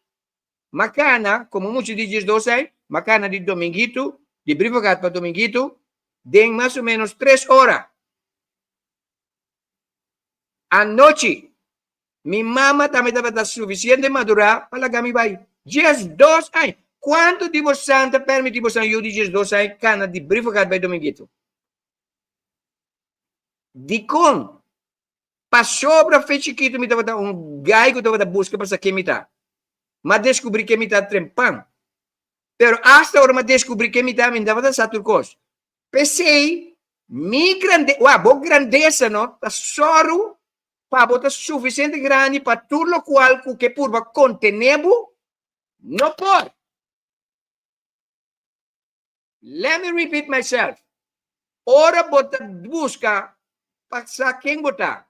M'a kana, komo mucha di 12 aña, m'a kana di Dominguito, di Brievengat pa Dominguito, den mas o ménos tres ora. Anochi, mi mama tambe tabata sufisiente madurá pa laga mi bai. 12 aña! Kuantu di bosan ta permití bosan yu di 12 aña kana di Brievengat bai Dominguito? Dikon? Pasobra fe chikitu mi tabata un gai ku tabata buska pa sa ken mi ta. M'a deskubrí ken mi ta trempan. Pero asta ora m'a deskubrí ken mi ta, mi no tabata sa tur kos. P'esei, mi grande, wak, bo grandesa no ta sòru pa bo ta sufisiente grandi pa tur lokual ku ke purba kontené bo, no por. Let me repeat myself, ora bo ta buska pa sa ken bo ta,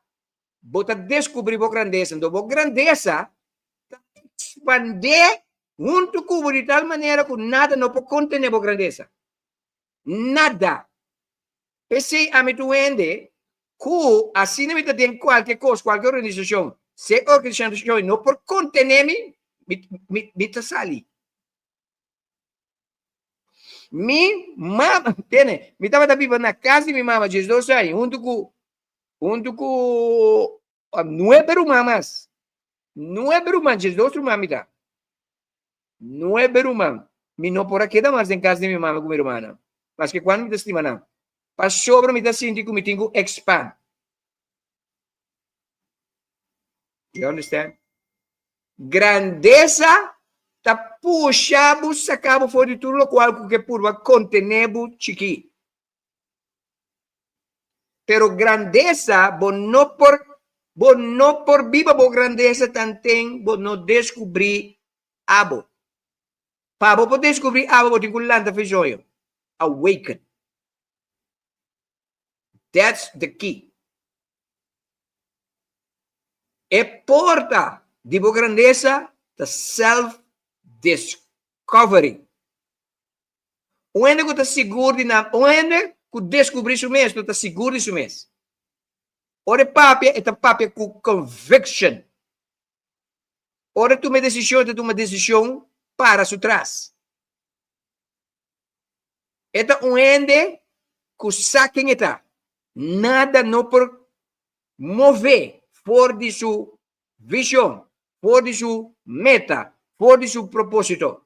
bo ta deskubrí bo grandesa. Enton bo grandesa ta ekspandé huntu ku bo di tal manera ku nada no por kontené bo grandesa. Nada. P'esei ami ta un hende ku asina mi ta den kualke kos, kualke organisashon, si e organisashon no por kontené mi, mi, mi ta sali. Mi mama, tene, mi tabata biba na kas di mi mama 12 aña, huntu ku, huntu ku nuebe ruman mas. Nuebe ruman, 12 ruman mi ta. Nuebe ruman. Mi no por a keda mas den kas di mi mama ku mi rumannan. Maske kuantu mi ta stima nan. Pasobra mi ta sinti ku mi tin ku expand. You understand? Grandesa ta pusha bo saka bo for di tur lokual ku ke purba kontené bo chikí. Pero grandesa bo no por bo no por biba bo grandesa tanten bo no deskubrí abo. Pa bo por deskubrí abo bo tin ku lanta for e soño. Awaken. That's the key. E porta di bo grandesa ta self-discovery. Un hende ku ta sigur di nan, un hende ku deskubrí su mes, lo ta sigur di su mes. Ora e papia, e ta papia ku conviction. Ora e tuma e desishon, e ta tuma desishon para su tras. E ta un hende ku sa ken e ta. Nada no por move for di su vishon, for di su meta, for di su propósito.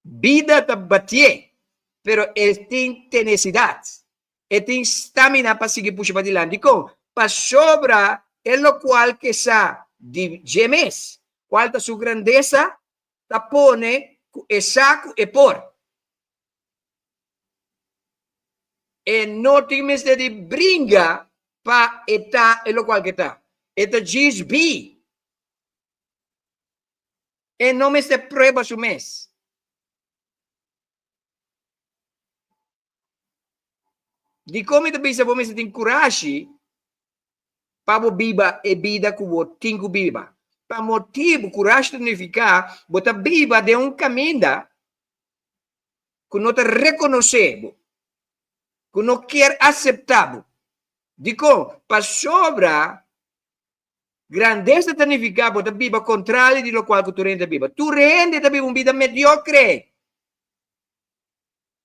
Bida ta batié, pero e tin tenesidat, e tin stamina pa sigui pusha padilanti. Dikon? Pasobra e lokual ke sa di dje mes, kual ta su grandesa, ta pone ku e sa ku e por. E no tin mester di bringa pa e ta e lokual ke ta. E ta djis bi. E no mester prueba su mes. Dikon mi ta bisa bo mester tin kurashi pa bo biba e bida ku bo tin ku biba? Pa motibu, kurashi ta nifiká bo ta biba den un kaminda ku no ta rekonosé bo, ku no kier aseptá bo. Dikon? Pasobra Grandesa ta nifiká bo ta biba kontrali di lokual ku tur hende ta biba. Tur hende ta biba un bida mediokre.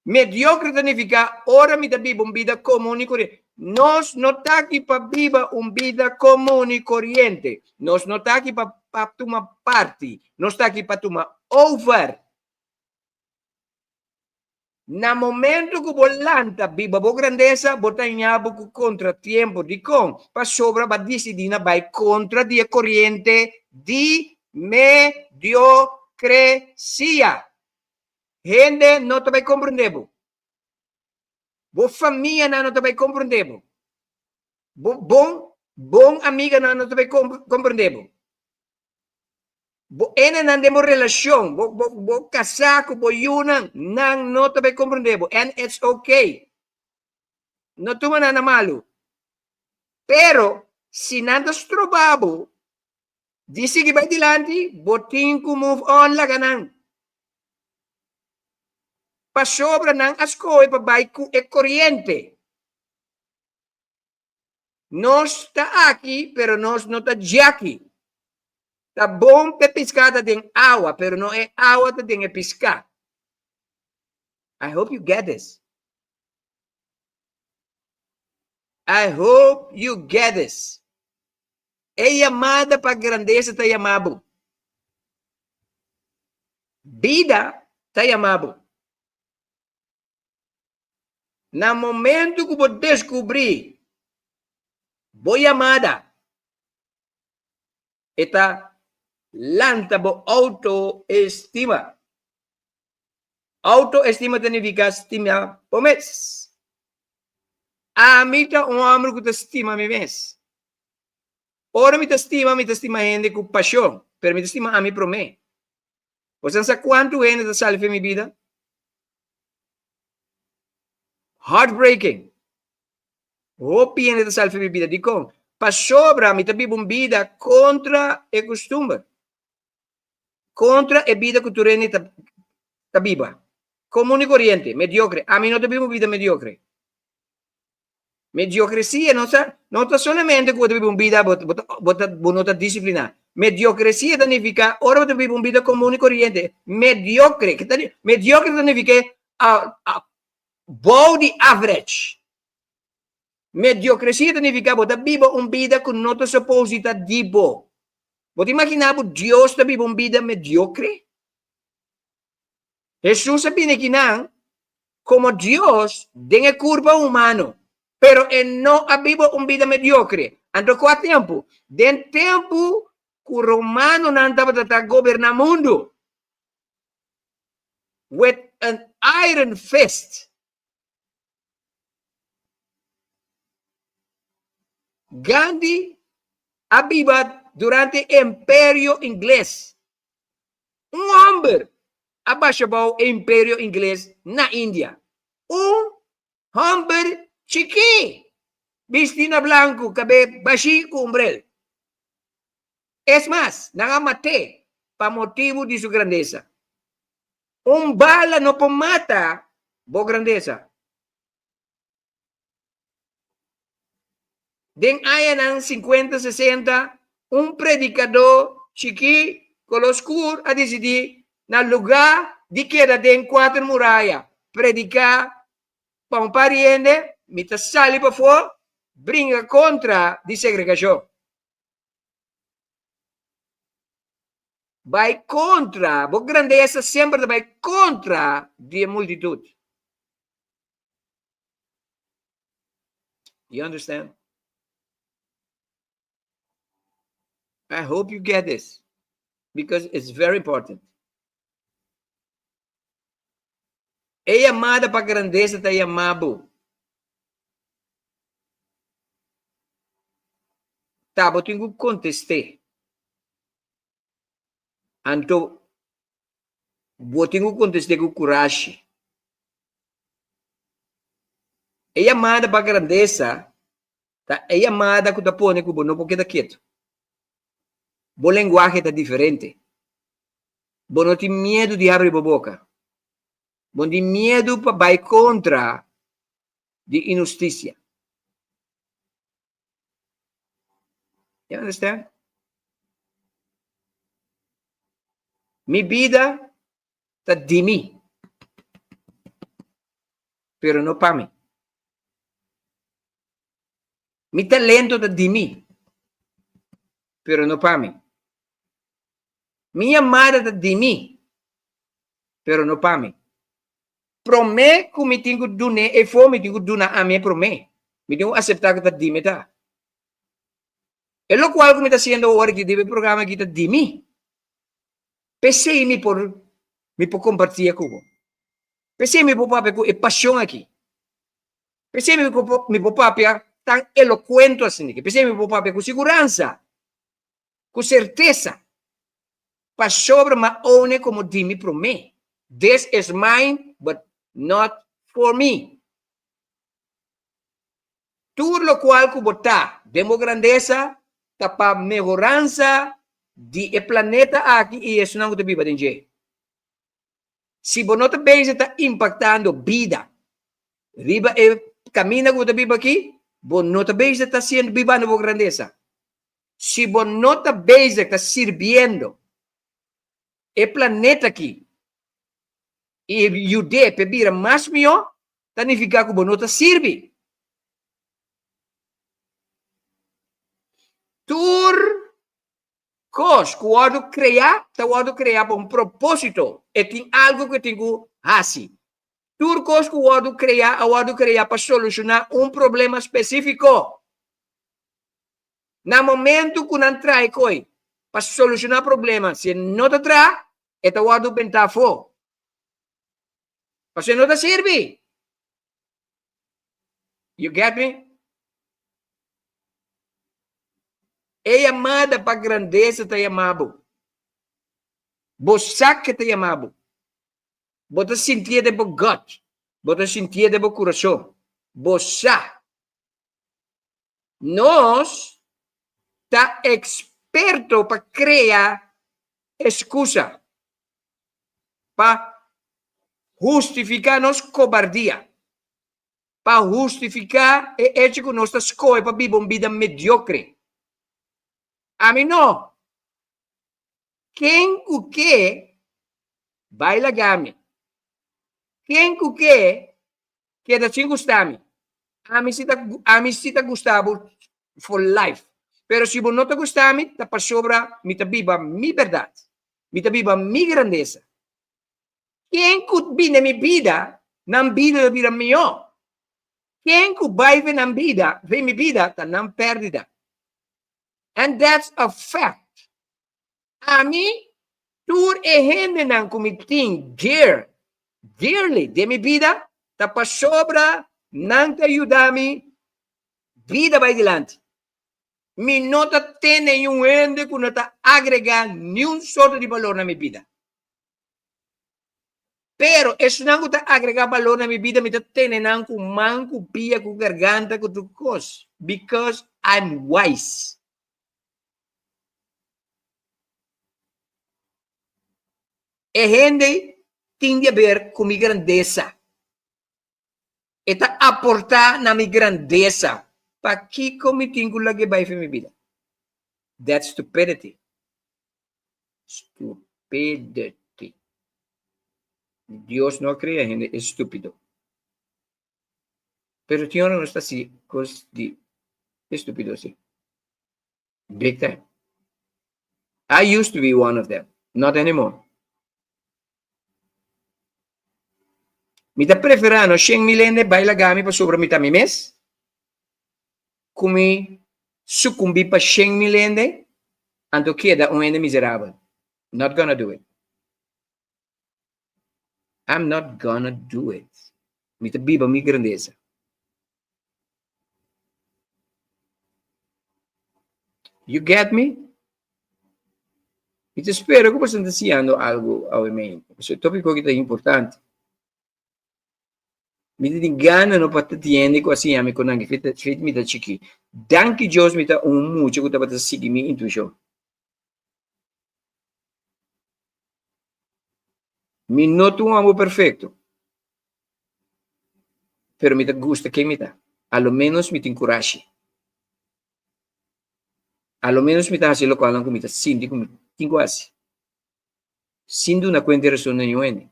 Mediokre ta nifiká ora mi ta biba un bida komun i koriente. Nos no ta aki pa biba un bida komun i koriente. Nos no ta aki pa pa tuma parti. Nos ta aki pa tuma over. Na momento ku bo lanta biba bo grandesa, bo ta ña bo ku kontratiempo. Dikon? Pasobra bo a disidí na bai kontra di e koriente di mediokresia. Hende no ta bai komprendé bo. Bo famianan no ta bai komprendé bo. Bo bon bon amiganan no ta bai komprendé bo. Bo enenan den bo relashon, bo bo bo kasá ku bo yunan, nan no ta bai komprendé bo and it's okay. No tuma nan na malu. Pero si nan ta stroba bo di sigui bai dilanti, bo tin ku move on laga nan. Pasobra nan a skohe pa bai ku e koriente. Nos ta aki, pero nos no ta djaki. Ta bon p'e piská ta den awa, pero no e awa ta den e piská. I hope you get this. I hope you get this. E yamada pa grandesa ta yama bo. Bida ta yama bo. Na momento ku bo deskubrí bo yamada, e ta lanta bo outoestima. Outoestima ta nifiká stima bo mes. Ami ta un hòmber ku ta stima mi mes. Ora mi ta stima, mi ta stima hende ku pashon, pero mi ta stima ami promé. Bo sa sa kuantu hende ta sali for mi bida? Heartbreaking. Hopi hende ta sali for mi bida. Dikon? Pasobra mi ta biba un bida kontra e kustumber. Kontra e bida ku tur hende ta, ta biba. Komun i koriente, mediokre. Ami no ta biba un bida mediokre. Mediocrecia no ta, no ta solamente ku bo ta biba un bida bo, bo, bo, ta, bo no ta disipliná. Mediocrecia ta nifiká ora bo ta biba un bida komun i koriente. Mediocre, ke ta, mediocre ta nifiká uh, uh, bou di average. Mediocrecia ta nifiká bo ta biba un bida ku no ta supposed di ta di bo. Bo ta imaginá bo Dios ta biba un bida mediocre? Hesus a bini akinan komo Dios den e kurpa humano, pero e no a biba un bida mediokre. Anto kua tempu? Den tempu ku romanonan tabata ta goberná mundu with an iron fist. Gandhi a biba durante e Imperio Ingles. Un hòmber a basha bou e Imperio Ingles na India. Un hòmber chikí, bistí na blanku, kabé bashí ku un brel. Es mas, nan a mat'é pa motibu di su grandesa. Un bala no por mata bo grandesa. Den añanan sinkuenta, sesenta, un predikadó chikí koló skur a disidí na lugá di keda den kuater muraya prediká pa un par di hende, mi ta sali pafó bringa kontra di segregashon. Bai kontra, bo grandesa semper ta bai kontra di e multitut. You understand? I hope you get this because it's very important. E yamada pa grandesa ta yama bo. Ta bo tin ku kontest'é. Anto bo tin ku kontest'é ku kurashi. E yamada pa grandesa ta e yamada ku ta pone ku bo no por keda ketu. Bo lenguahe ta diferente. Bo no tin miedu di habri bo boka. Bo no tin miedu pa bai kontra di inhustisia. You understand? Mi bida ta di mi, pero no pa mi. Mi talento ta di mi, pero no pa mi. Mi yamada ta di mi, pero no pa mi. Promé ku mi tin ku dun'é efo, mi tin ku duna ami e promé. Mi tin ku aseptá ku ta di mi ta. E lokual ku mi ta hasiendo awor aki den e programa aki ta di mi. P'esei mi por mi por kompartié ku bo. P'esei mi por papia ku e pashon aki. P'esei mi por mi por papia tan elokuento asina aki. P'esei mi por papia ku siguransa, ku sertesa. Pasobra m'a one komo di mi promé. This is mine but not for me. Tur lokual ku bo ta den bo grandesa ta pa mehoransa di e planeta aki i esunnan ku ta biba den dje. Si bo no ta bezig ta impaktando bida riba e kaminda ku bo ta biba aki, bo no ta bezig ta siendo bibando bo grandesa. Si bo no ta bezig ta sirbiendo e planeta aki i yud'é pa e bira mas mihó, ta nifiká ku bo no ta sirbi. Tur kos ku wòrdu kreá ta wòrdu kreá pa un propósito, e tin algu ku e tin ku hasi. Tur kos ku wòrdu kreá a wòrdu kreá pa solushoná un problema spesífiko. Na momentu ku nan traha e koi pa solushoná problema, si e no ta traha, e ta wòrdu bentá afó. Pasobra e no ta sirbi. You get me? E yamada pa grandesa ta yama bo. Bo sa ke ta yama bo. Bo ta sintié den bo gut. Bo ta sintié den bo kurason. Bo sa. Nos ta eksperto pa krea eskusa pa hustifiká nos kobardia, pa hustifiká e echo ku nos ta skohe pa biba un bida mediokre. Ami no. Ken ku ke bai laga mi. Ken ku ke keda sin gusta mi. Ami si ta ami si ta gusta bo for life. Pero si bo no ta gusta mi ta pasobra mi ta biba mi berdad. Mi ta biba mi grandesa. Ken ku bini mi bida, nan bida ta bira mihó. Ken ku bai ve nan bida, ve mi bida, ta nan pèrdida. And that's a fact. Ami, tur e hendenan ku mi tin dear, dearly den mi bida, ta pasobra nan ta yuda mi bida bai dilanti. Mi no ta tene niun hende ku no ta agregá niun sorto di balor na mi bida. Pero esnan ku ta agregá balor na mi bida, mi ta tene nan ku man, ku pia, ku garganta, ku tur kos. Because I'm wise. E hende tin di haber ku mi grandesa. E ta aportá na mi grandesa. Pakiko mi tin ku lag'é bai for mi bida? That's stupidity. Stupidity. Dios no a krea hende estúpido. Pero tin ora nos ta hasi kos di estúpido si. Big time. I used to be one of them. Not anymore. Mi ta preferá no 100.000 hende bai laga mi pasobra mi ta mi mes, ku mi sukumbí pa 100.000 hende anto keda un hende miserabel. Not gonna do it. I'm not gonna do it. Mi ta biba mi grandesa. You get me? Mi ta spera ku boso ta siñando algu awe mente. Pasobra e tópiko aki ta importante. Mi ta tin gana no pa ta tiende ku a siña mi kon nan ki fet mi ta chikí. Danki Dios mi ta un mucha ku tabata sigui mi intuishon. Mi no ta un hòmber perfekto, pero mi ta gusta ken mi ta. A lo ménos mi tin kurashi. A lo ménos mi ta hasi lokualnan ku mi ta sinti ku mi tin ku hasi, sin duna kuenta e rason na niun hende.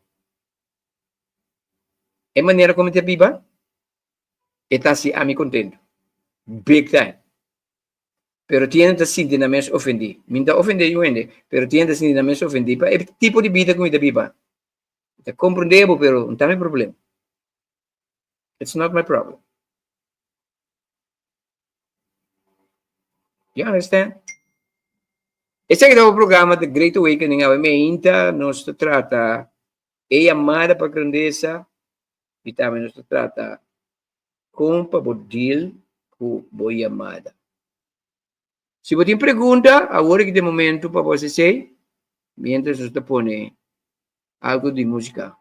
E manera ku mi ta biba, e ta hasi ami kontentu, big time. Pero tin hende ta sinti nan mes ofendí. Mi no ta ofendé yu hende, pero tin hende ta sinti nan mes ofendí pa e tipo di bida ku mi ta biba. Mi ta komprendé bo, pero no ta mi problema. It's not my problem. You understand? Esaki ta bo programa The Great Awakening. Awe meinta nos ta trata e yamada pa grandesa i tambe nos ta trata Kon pa bo deal ku bo yamada? Si bo tin pregunta, awor aki ta e momento pa bo hasi esei, mientras nos ta pone algo di músika.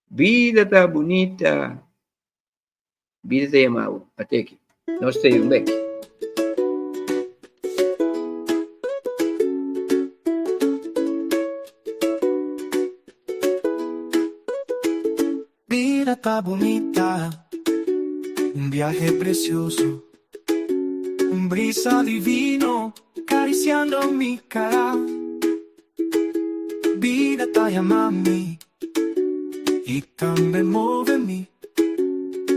Bida ta bunita, bida ta yama bo. Ate aki. Nos ta yun bek. Bida ta bunita, un biahe precioso, un brisa divino cariciando mi cara. Bida ta yama mi y tambe move mi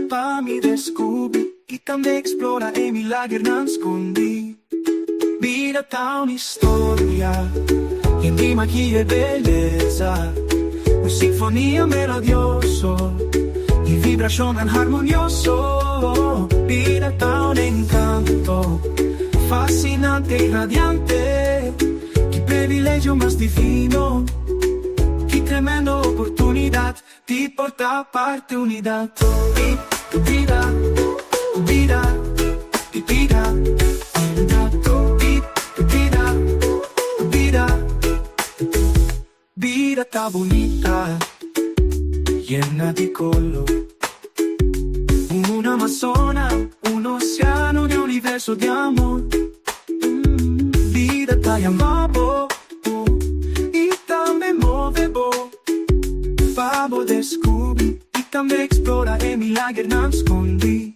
pa mi descubri y tambe explora e milagernan scondi. Bida ta un historia yen di magia y beleza, un sinfonia melodioso di vibracionnan harmonioso. Bida ta un encanto fascinante y radiante, ki privilegio mas divino, ki tremendo oportunidad di por ta parte unidad di bida, bida, di bida, di bida, bida. Bida ta bunita, yena di color, un Amazona, un oceano di universo di amor. Bida ta yama bo y tambe move bo. Pa bo descubri y tambe explora e milagernan scondi.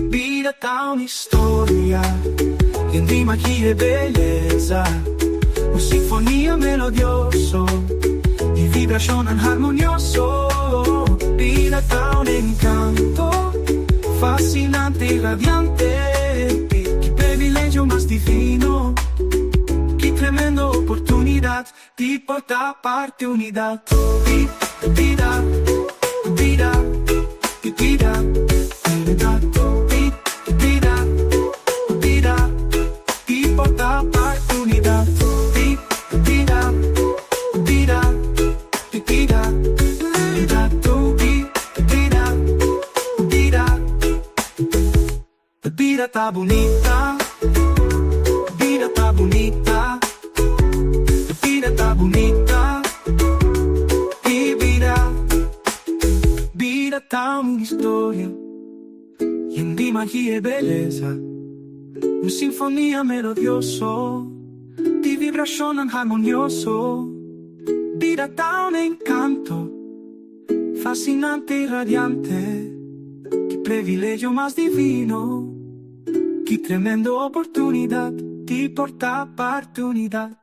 Bida ta un historia yen di magia y belleza, un sinfonia melodioso di vibracionnan harmonioso. Bida ta un encanto fascinante y radiante, ki privilegio mas divino, ki tremendo oportunidad. Di por ta parte unidad di bida, bida, di bida, unidad di bida, bida. Di por ta parte unidad di bida, bida, di bida, unidad di bida, bida. Bida ta bunita, bida ta bunita, bida ta bunita, i bida, bida ta un historia yen di magia i beleza, un sinfonia melodioso di vibrashonnan harmonioso, bida ta un encanto. Fascinante y radiante, ki privilegio mas divino. Ki tremendo oportunidat di por ta parti unidat.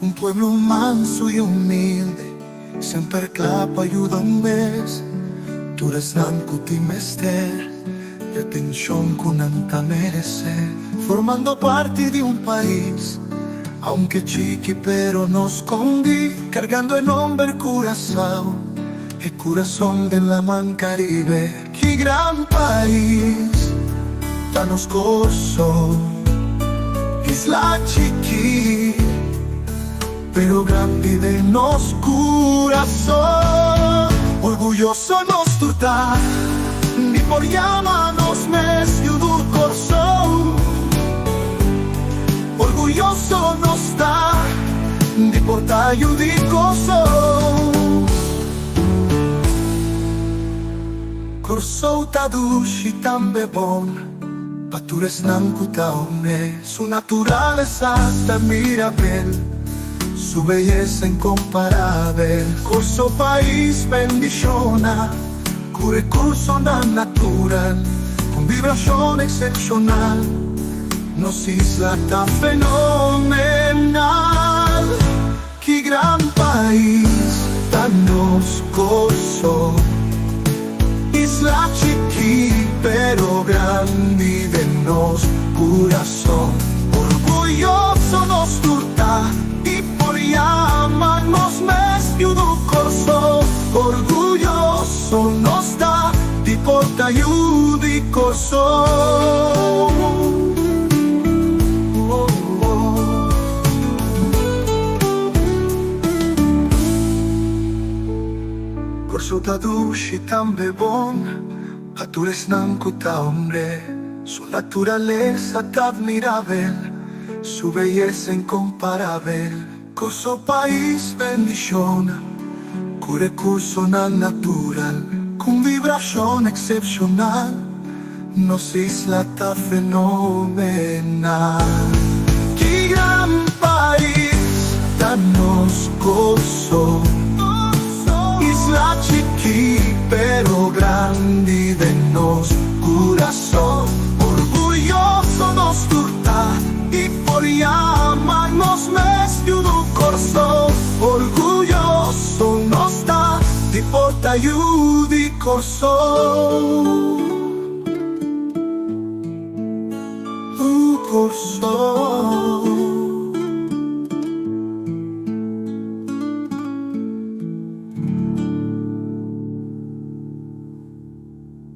Un pueblo manso y humilde, semper cla pa yuda un mes. Tur esnan cu tin mester e atencion cu nan ta merece. Formando parti di un pais, aunke chiki pero no scondi, cargando e nomber Curaçao, e curason den laman Caribe. Ki gran pais ta nos Kòrsou, isla chiki pero grandi den nos kurason. Orguyoso nos tur ta di por yama nos mes yu di Kòrsou. Orguyoso nos ta di por ta yu di Kòrsou. Kòrsou ta dushi tambe bon pa tur esnan ku ta om'é. Su naturalesa ta mirabel, su beyesa inkomparabel. Kòrsou pais bendishona ku rekursonan natural, ku un vibrashon eksepshonal. Nos isla ta fenomenal. Ki gran pais ta nos Kòrsou. Isla chikí pero grandi den nos kurason. Orguyoso nos tur ta i por yama nos mes yu di Kòrsou. Orguyoso nos ta di por ta yu di Kòrsou. Kòrsou ta dushi tambe bon pa tur esnan ku ta hombre. Su naturalesa ta admirabel, su beyesa inkomparabel. Kòrsou pais bendishona ku rekursonan natural, ku un vibrashon eksepshonal. Nos isla ta fenomenal. Ki gran pais ta nos Kòrsou. Isla chikí pero grandi den nos kurason. Orguyoso nos tur ta i por yama nos mes yu di Kòrsou. Orguyoso nos ta di por ta yu di Kòrsou. Kòrsou.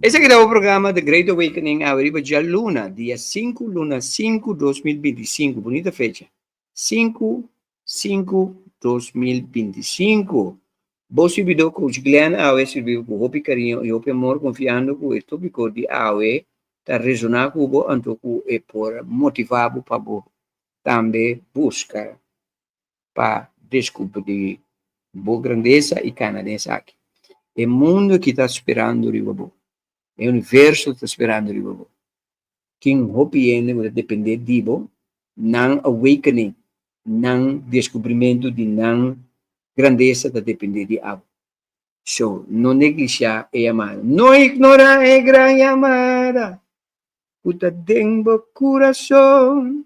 Esaki ta bo programa The Great Awakening awe riba djaluna, dia sinku luna sinku 2025. Bunita fecha. Sinku sinku 2025. Bo sirbidó Coach Glenn awe sirbi bo ku hopi kariño i hopi amor konfiando ku e tópiko di awe ta resoná ku bo anto ku e por motivá bo pa bo tambe buska pa deskubrí bo grandesa i kana den esaki. E mundu aki ta sperando riba bo. E universo ta sperando riba bo. Tin hopi hende ku ta dependé di bo, nan awakening, nan deskubrimentu di nan grandesa ta dependé di abo. So, no neglishá e yamada. No ignorá e gran yamada ku ta den bo kurason.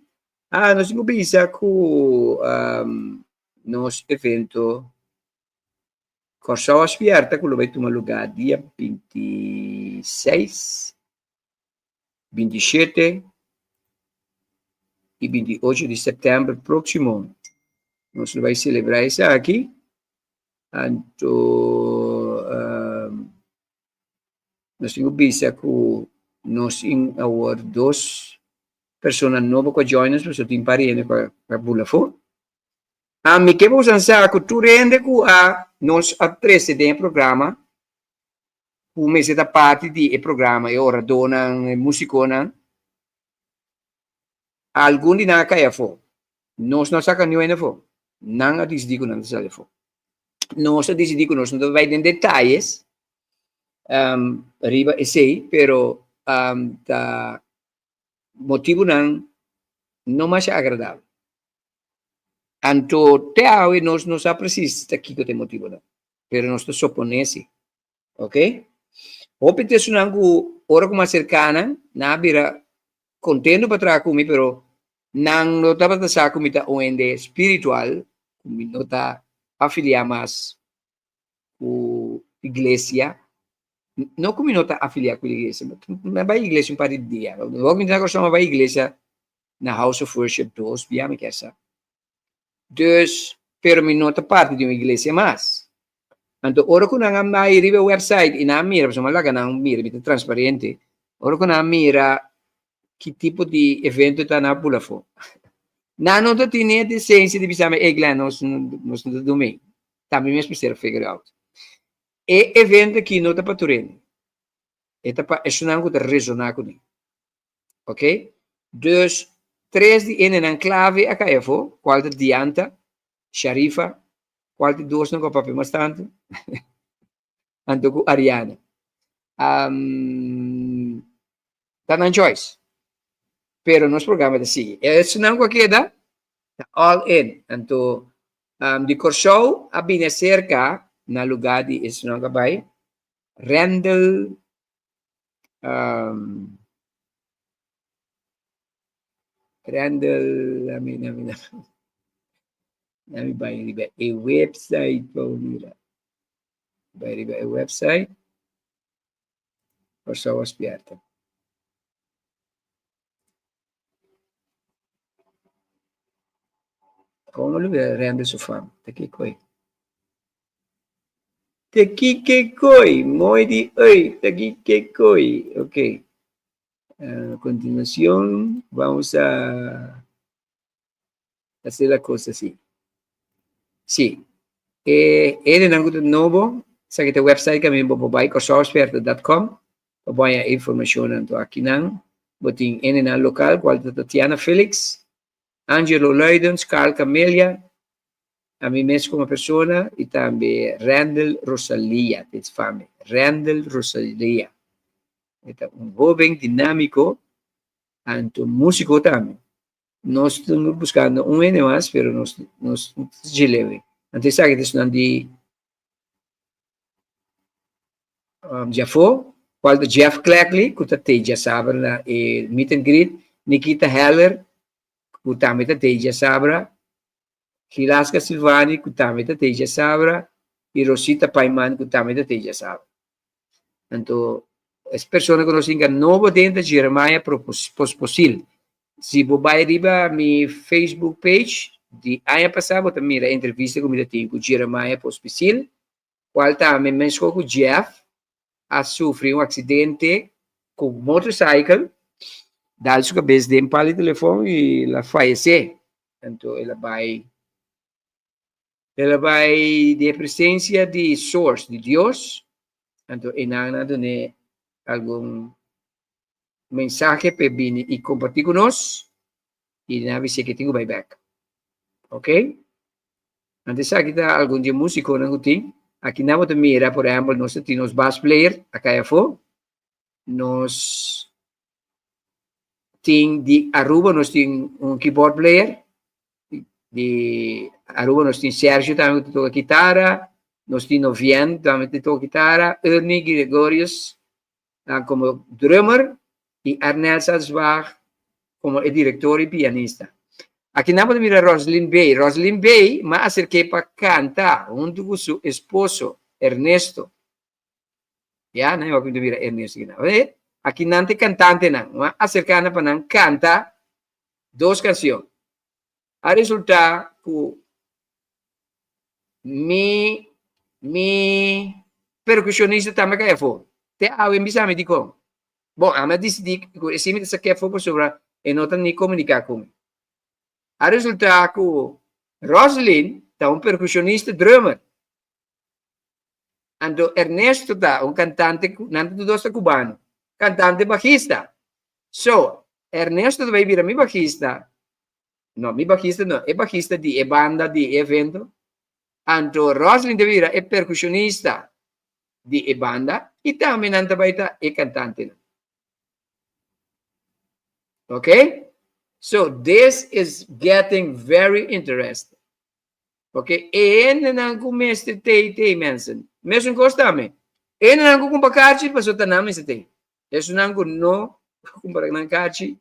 Ah, nos tin ku bisa ku nos evento Kòrsou a spièrta ku lo bai tuma lugá dia 26, 27 i 28 di sèptèmber próksimo. Nos lo bai selebrá esaki. Anto nos tin ku bisa ku nos tin awor dos persona nobo ku a join nos, pasobra tin par di hende ku a bula afó. Ami ke boso sa ku tur hende ku a nos a trese den e programa ku mester ta parti di e programa, e oradónan, e músikonan, algun di nan a kai afó. Nos no a saka niun hende afó. Nan a disidí ku nan ta sali afó. Nos a disidí ku nos no ta bai den detayes riba esei, pero ta motibunan no masha agradabel. Anto te awe nos no sa presis ta kiko ta e motibunan, pero nos ta soponé si. Ok? Hopi ta esunnan ku ora ku mi a serká nan, nan a bira kontentu pa traha ku mi, pero nan no tabata sa ku mi ta un hende spiritual, ku mi no ta afiliá mas ku iglesia. No ku mi no ta afiliá ku iglesia, mi a bai iglesia un par di dia. Loke mi ta na Kòrsou mi a bai iglesia na House of Worship dos bia mi kier sa. Dus, pero mi no ta parti di un iglesia mas. Anto ora ku nan a bai riba e website i nan a mira, pasobra mi a laga nan mira, mi ta transparente, ora ku nan a mira ki tipo di evento ta nan a bula afó. Nan no ta tin e desensia di bisa mi, ey Glenn, nos nos no ta dumi. Ta mi mes mester a figure out. E evento aki no ta pa tur hende. E ta pa esunnan ku ta resoná kuné. Ok? Dus, tres di hendenan clave a cay afo, cual ta Dianta, Sharifa, cual ta dosnan cu a papia mas tanto, anto cu Ariana. Um, ta nan choice. Pero nos programa ta sigui. Esunnan cu a keda, ta all in. Anto, um, di Corsou a bini acerca na lugar di esunnan cu a bay, Randall Um, Randall, ami, ami, ami bai riba e website pa mira. Bai riba e website. Kòrsou a spièrta. Kon lo bira Randall su fam? Ta kiko ei? Ta kiko koi? Mooi di oi, ta kiko koi? Ok. A continuación vamos a hacer la cosa así. Sí. E hendenan ku ta nobo, esaki ta e website ku ami bo por bai, kòrsouspièrta.com, pa bo haña e informashonnan. Anto akinan bo tin hendenan lokal, kual ta Tatiana Felix, Angelo Luidens, Carl Camelia, ami mes komo persona i tambe Randel Rosalia, ta e fami, Randel Rosalia. E ta un hoben dinámiko, anto músiko tambe. Nos ta buskando un hende mas, pero nos nos ta djilewe. Anto esaki ta esnan di djafó, kual ta Jeff Cleckley, ku ta tei djasabra na e meet and greet, Nikita Heller, ku tambe ta tei djasabra, Gilaska Silvani, ku tambe ta tei djasabra, i Rosita Paiman, ku tambe ta tei djasabra. Anto, es persona ku nos hinka nobo den ta Jeremiah Posposil. Si bo bai riba mi Facebook page di aña pasá bo ta mira e entrevista ku mi ta tin ku Jeremiah Pospisil, kual tambe meskos ku Jeff a sufri un aksidente ku motorcycle, dal su kabes den pal di telefon i el a fayesé. Anto el a bai el a bai den e presensia di Source, di Dios, anto e nan a dun'é algun mensahe p'e bini i kompartí ku nos i nan a bis'é ke tin ku bai bèk. Ok? Anto esaki ta algun di e músikonan ku tin. Aki nan bo ta mira, por ehèmpel, nos ta tin nos bass player a kai afó. Nos tin di Aruba nos tin un keyboard player. Di Aruba nos tin Sergio tambe ku ta toka kitara. Nos tin Novien tambe ta toka kitara. Ernie Gregorius komo drummer i Arnel Salzwag komo e direktor i pianista. Aki nan bo ta mira Roslyn Bay. Roslyn Bay m'a aserk'é pa kanta huntu ku su esposo Ernesto. Ya, nan wak mi ta mira Ernesto aki nan. Aki nan ta e kantantenan. M'a aserká nan pa nan kanta dos kansion. A resultá ku mi. Mi perkushonista tambe a kai afó. Te awe mi bisa mi dikon. Bon, ami a disidí ku esei mi ta sak'é afó pasobra e no ta ni komuniká ku mi. A resultá ku Roslyn ta un perkushonista drummer. Anto Ernesto ta un kantante, nan ta tur dos ta kubano, kantante bajista. So, Ernesto ta bai bira mi bajista, no, mi bajista no, e bajista di e banda di e evento. Anto Roslyn ta bira e perkushonista di e banda i tambe nan ta bai ta e kantantenan. Ok? So, this is getting very interesting. Ok, e hendenan ku mester tei tei mensen. Mesun kos tambe. E hendenan ku kumpra karchi pasobra ta nan mester tei. Esunnan ku no kumpra nan karchi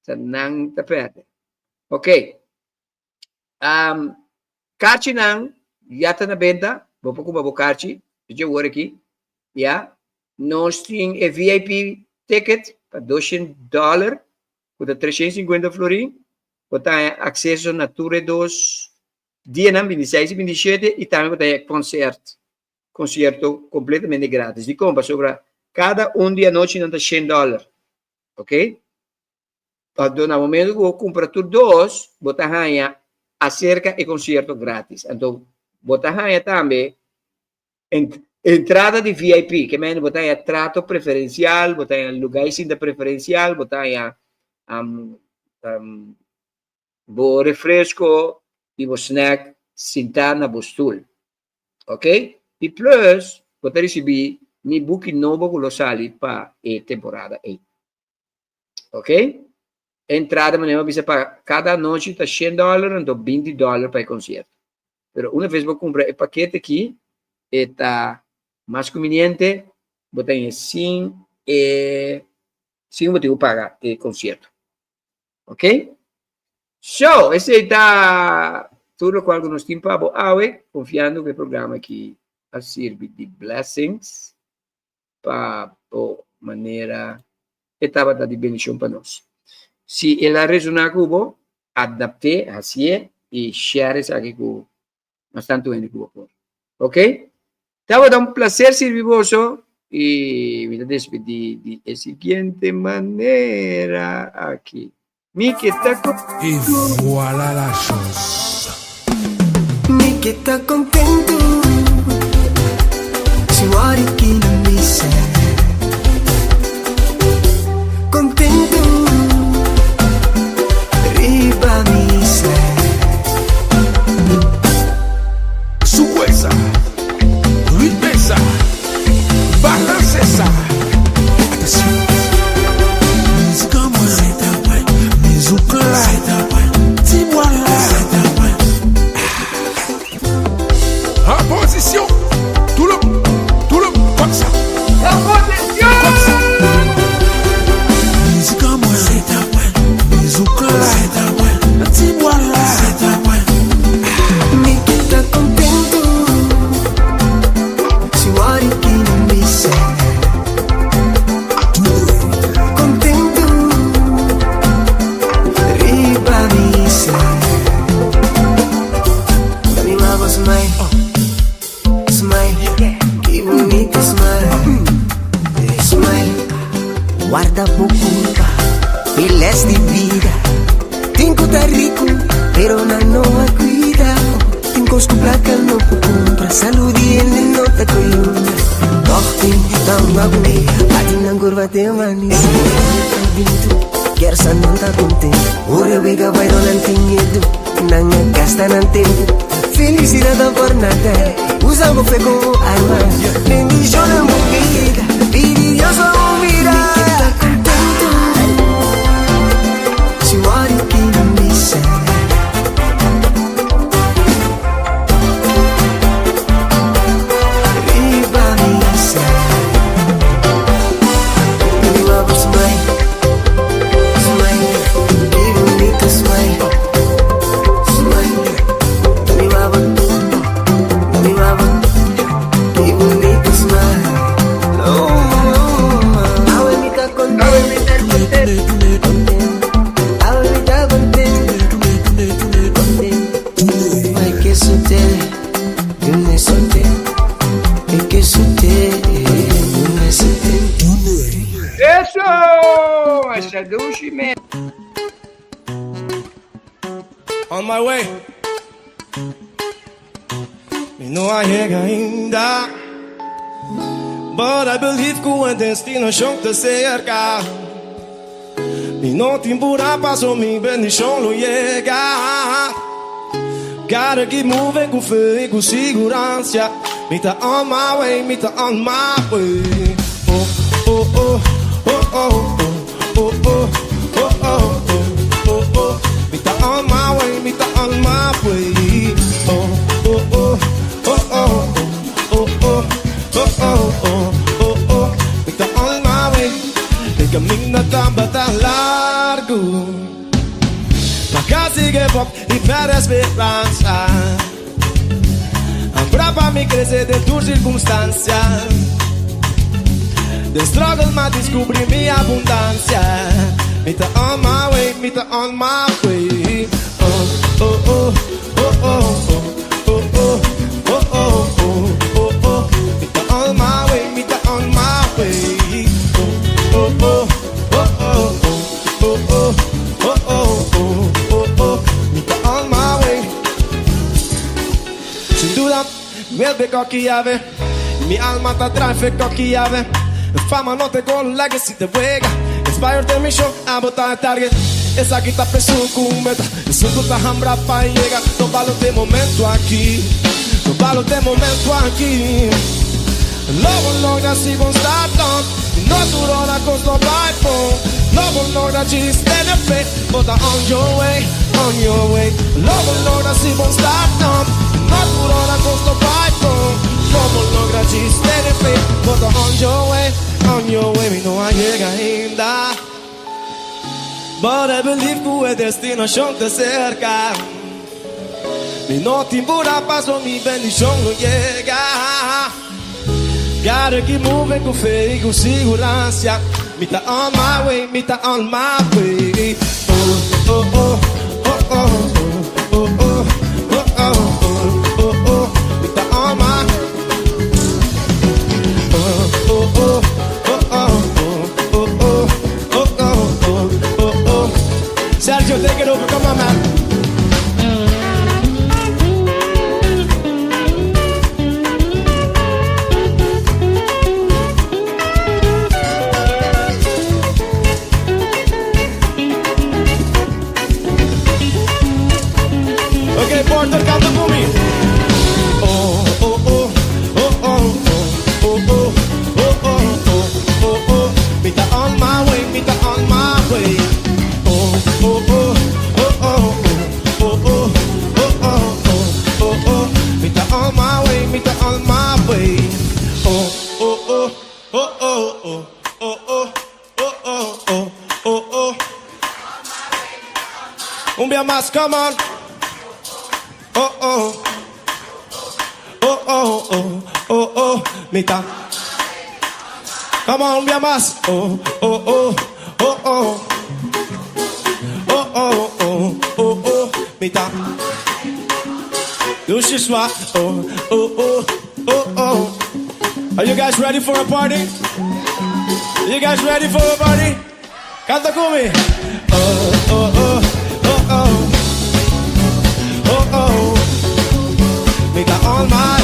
ta nan ta pèrdè. Ok. Um, karchinan ya ta na benta. Bo por kumpra bo karchi. Dje awor aki. Ya. Nos tin e VIP ticket pa 200 dollar ku ta 350 florin. Bo ta haña akseso na tur e dos dianan, 26 i 27, i tambe bo ta haña konsèrt, konsierto kompletamente gratis. Dikon? Pasobra kada un di anochi nan ta shen dòler, ok? Anto na momento ku bo kumpra tur dos, bo ta haña aserka e konsierto gratis. Anto bo ta haña tambe Entrada di VIP, ke mende bo ta haña trato preferensial, bo ta haña lugá i sinta preferensial, bo ta haña bo refresko i bo snack sintá na bo stul. Ok? I plus bo ta risibí mi buki nobo ku lo sali pa e temporada ei. Ok? Entrada manera bo bisa pa kada anochi ta shen dòler anto binti dòler pa e konsierto. Pero una ves bo kumpra e pakete aki e ta mas kumbiniente, bo ta haña sin e sin bo tin ku paga e konsierto. Ok? So, esei ta tur lokual ku nos tin pa bo awe, konfiando ku e programa aki a sirbi di blessings pa bo manera e tabata di bendicion pa nos. Si el a resona cu bo, adapt'é, hacié y share esaki cu mas tantu hende cu bo por. Ok? Tabata un placer sirbi boso y mi ta despedi di e siguiente manera aki. Mi ke ta Et voilà la chose. Mi ke ta kontentu si wòrdu ki nan bisa. Kontentu riba misa. Souwe sa, ritme sa, balanse sa. Atansyon. Mizik an mwen, mizouk la, ti bwa la. An pozisyon, tou le, tou le, kòm sa. An pozisyon! Kòm sa. Mizik an mwen, mizouk la, ti bwa la. Mi ke ta kontentu si wòrdu ki nan bisa. Kontentu riba misa. Mi mama smile, smile, ki bunita smile, smile. Warda bo culpa, e les di vida. Tin cu ta ricu, pero nan no a cuida. Tin cos cu placa no por cumpra, salud di hende no ta coyunda. Toch tin tamba cu bati nan curva te amanecer. Kersa nan ta contento, ora wega bai do nan tin miedo. Nan a gasta nan tempo, felicidad ta por nada. Usa bo fe como arma, bendiciona bo vida, pidi Dios pa bo mira. Mi ke ta contento, si wòrdu ki nan bisa. Riba misa. Mi mama smile, smile, ki bunita smile, smile. Mi mama, mi mama, ki bunita. Masha dushi mes. On my way. Mi no a yega ainda. But I believe ku e destinashon ta serka. Mi no tin pura paso mi bendishon lo yega. Gotta keep moving ku fe i ku siguransia. Mi ta on my way, mi ta on my way. Oh, oh, oh, oh, oh, oh, oh, oh, oh, oh, oh, oh. Mi ta on my way, mi ta on my way. Oh, oh, oh, oh, oh, oh, oh, oh, oh, oh, oh, oh. Mi ta on my way. E kaminda tabata largu. Ma kasi give up i pèrdè speransa. Abra pa mi krese den tur sirkunstansia. Den struggle m'a diskubrí mi abundansia. Mi ta on my way, mi ta on my way. Oh, oh, oh, oh, oh, oh, oh, oh, oh, oh, oh, oh. Mi ta on my way, mi ta on my way. Oh, oh, oh, oh, oh, oh, oh, oh, oh, oh, oh, oh. Mi ta on my way. Sin duda, mi cocky ave. Mi alma ta drive cocky ave. Fama no te gol, legacy te wega. Inspired den mi show, abo ta e target. Esaki ta pesun ku meta. Esun ku ta hambra pa yega. No balo te momento aki. No balo te momento aki. Lo bo logra si bo start up. No tur ora kos lo bai bon. Lo bo logra djis tene fe. Bo ta on your way, on your way. Lo bo logra si bo start up. No tur ora kos lo bai bon. Lo bo logra djis tene fe. Bo ta on your way, on your way. Mi no a yega ainda. But I believe ku e destinashon ta serka. Mi no tin pura paso mi bendishon lo yega. Gotta keep moving ku fe i ku siguransia. Mi ta on my way, mi ta on my way. Oh, oh, oh, oh, oh, oh, oh, oh, oh, oh, oh, oh. Mi ta on my Oh, oh, oh, oh, oh, oh, oh, oh, oh, oh, oh, oh. Sergio, take it over. Come on, man. Okay, Porter, kanta ku mi. Oh, oh, oh, oh, oh, oh, oh, oh, oh, oh, oh, oh. Mi ta on my way, mi ta on my way. Oh, oh, oh, oh, oh, oh, oh, oh, oh, oh, oh, oh. Mi ta on my way, mi ta on my way. Oh, oh, oh, oh, oh, oh, oh, oh, oh, oh, oh, oh, oh. Un bia mas, come on. Oh, oh. Oh, oh, oh, oh, oh. Mi ta. Come on, un bia mas. Oh, oh, oh, oh, oh. Oh, oh, oh, oh, oh. Mi ta. Dushi swa. Oh, oh, oh, oh, oh. Are you guys ready for a party? You guys ready for a party? Kanta ku mi. Oh, oh, oh, oh, oh. Oh, oh. Mi ta on my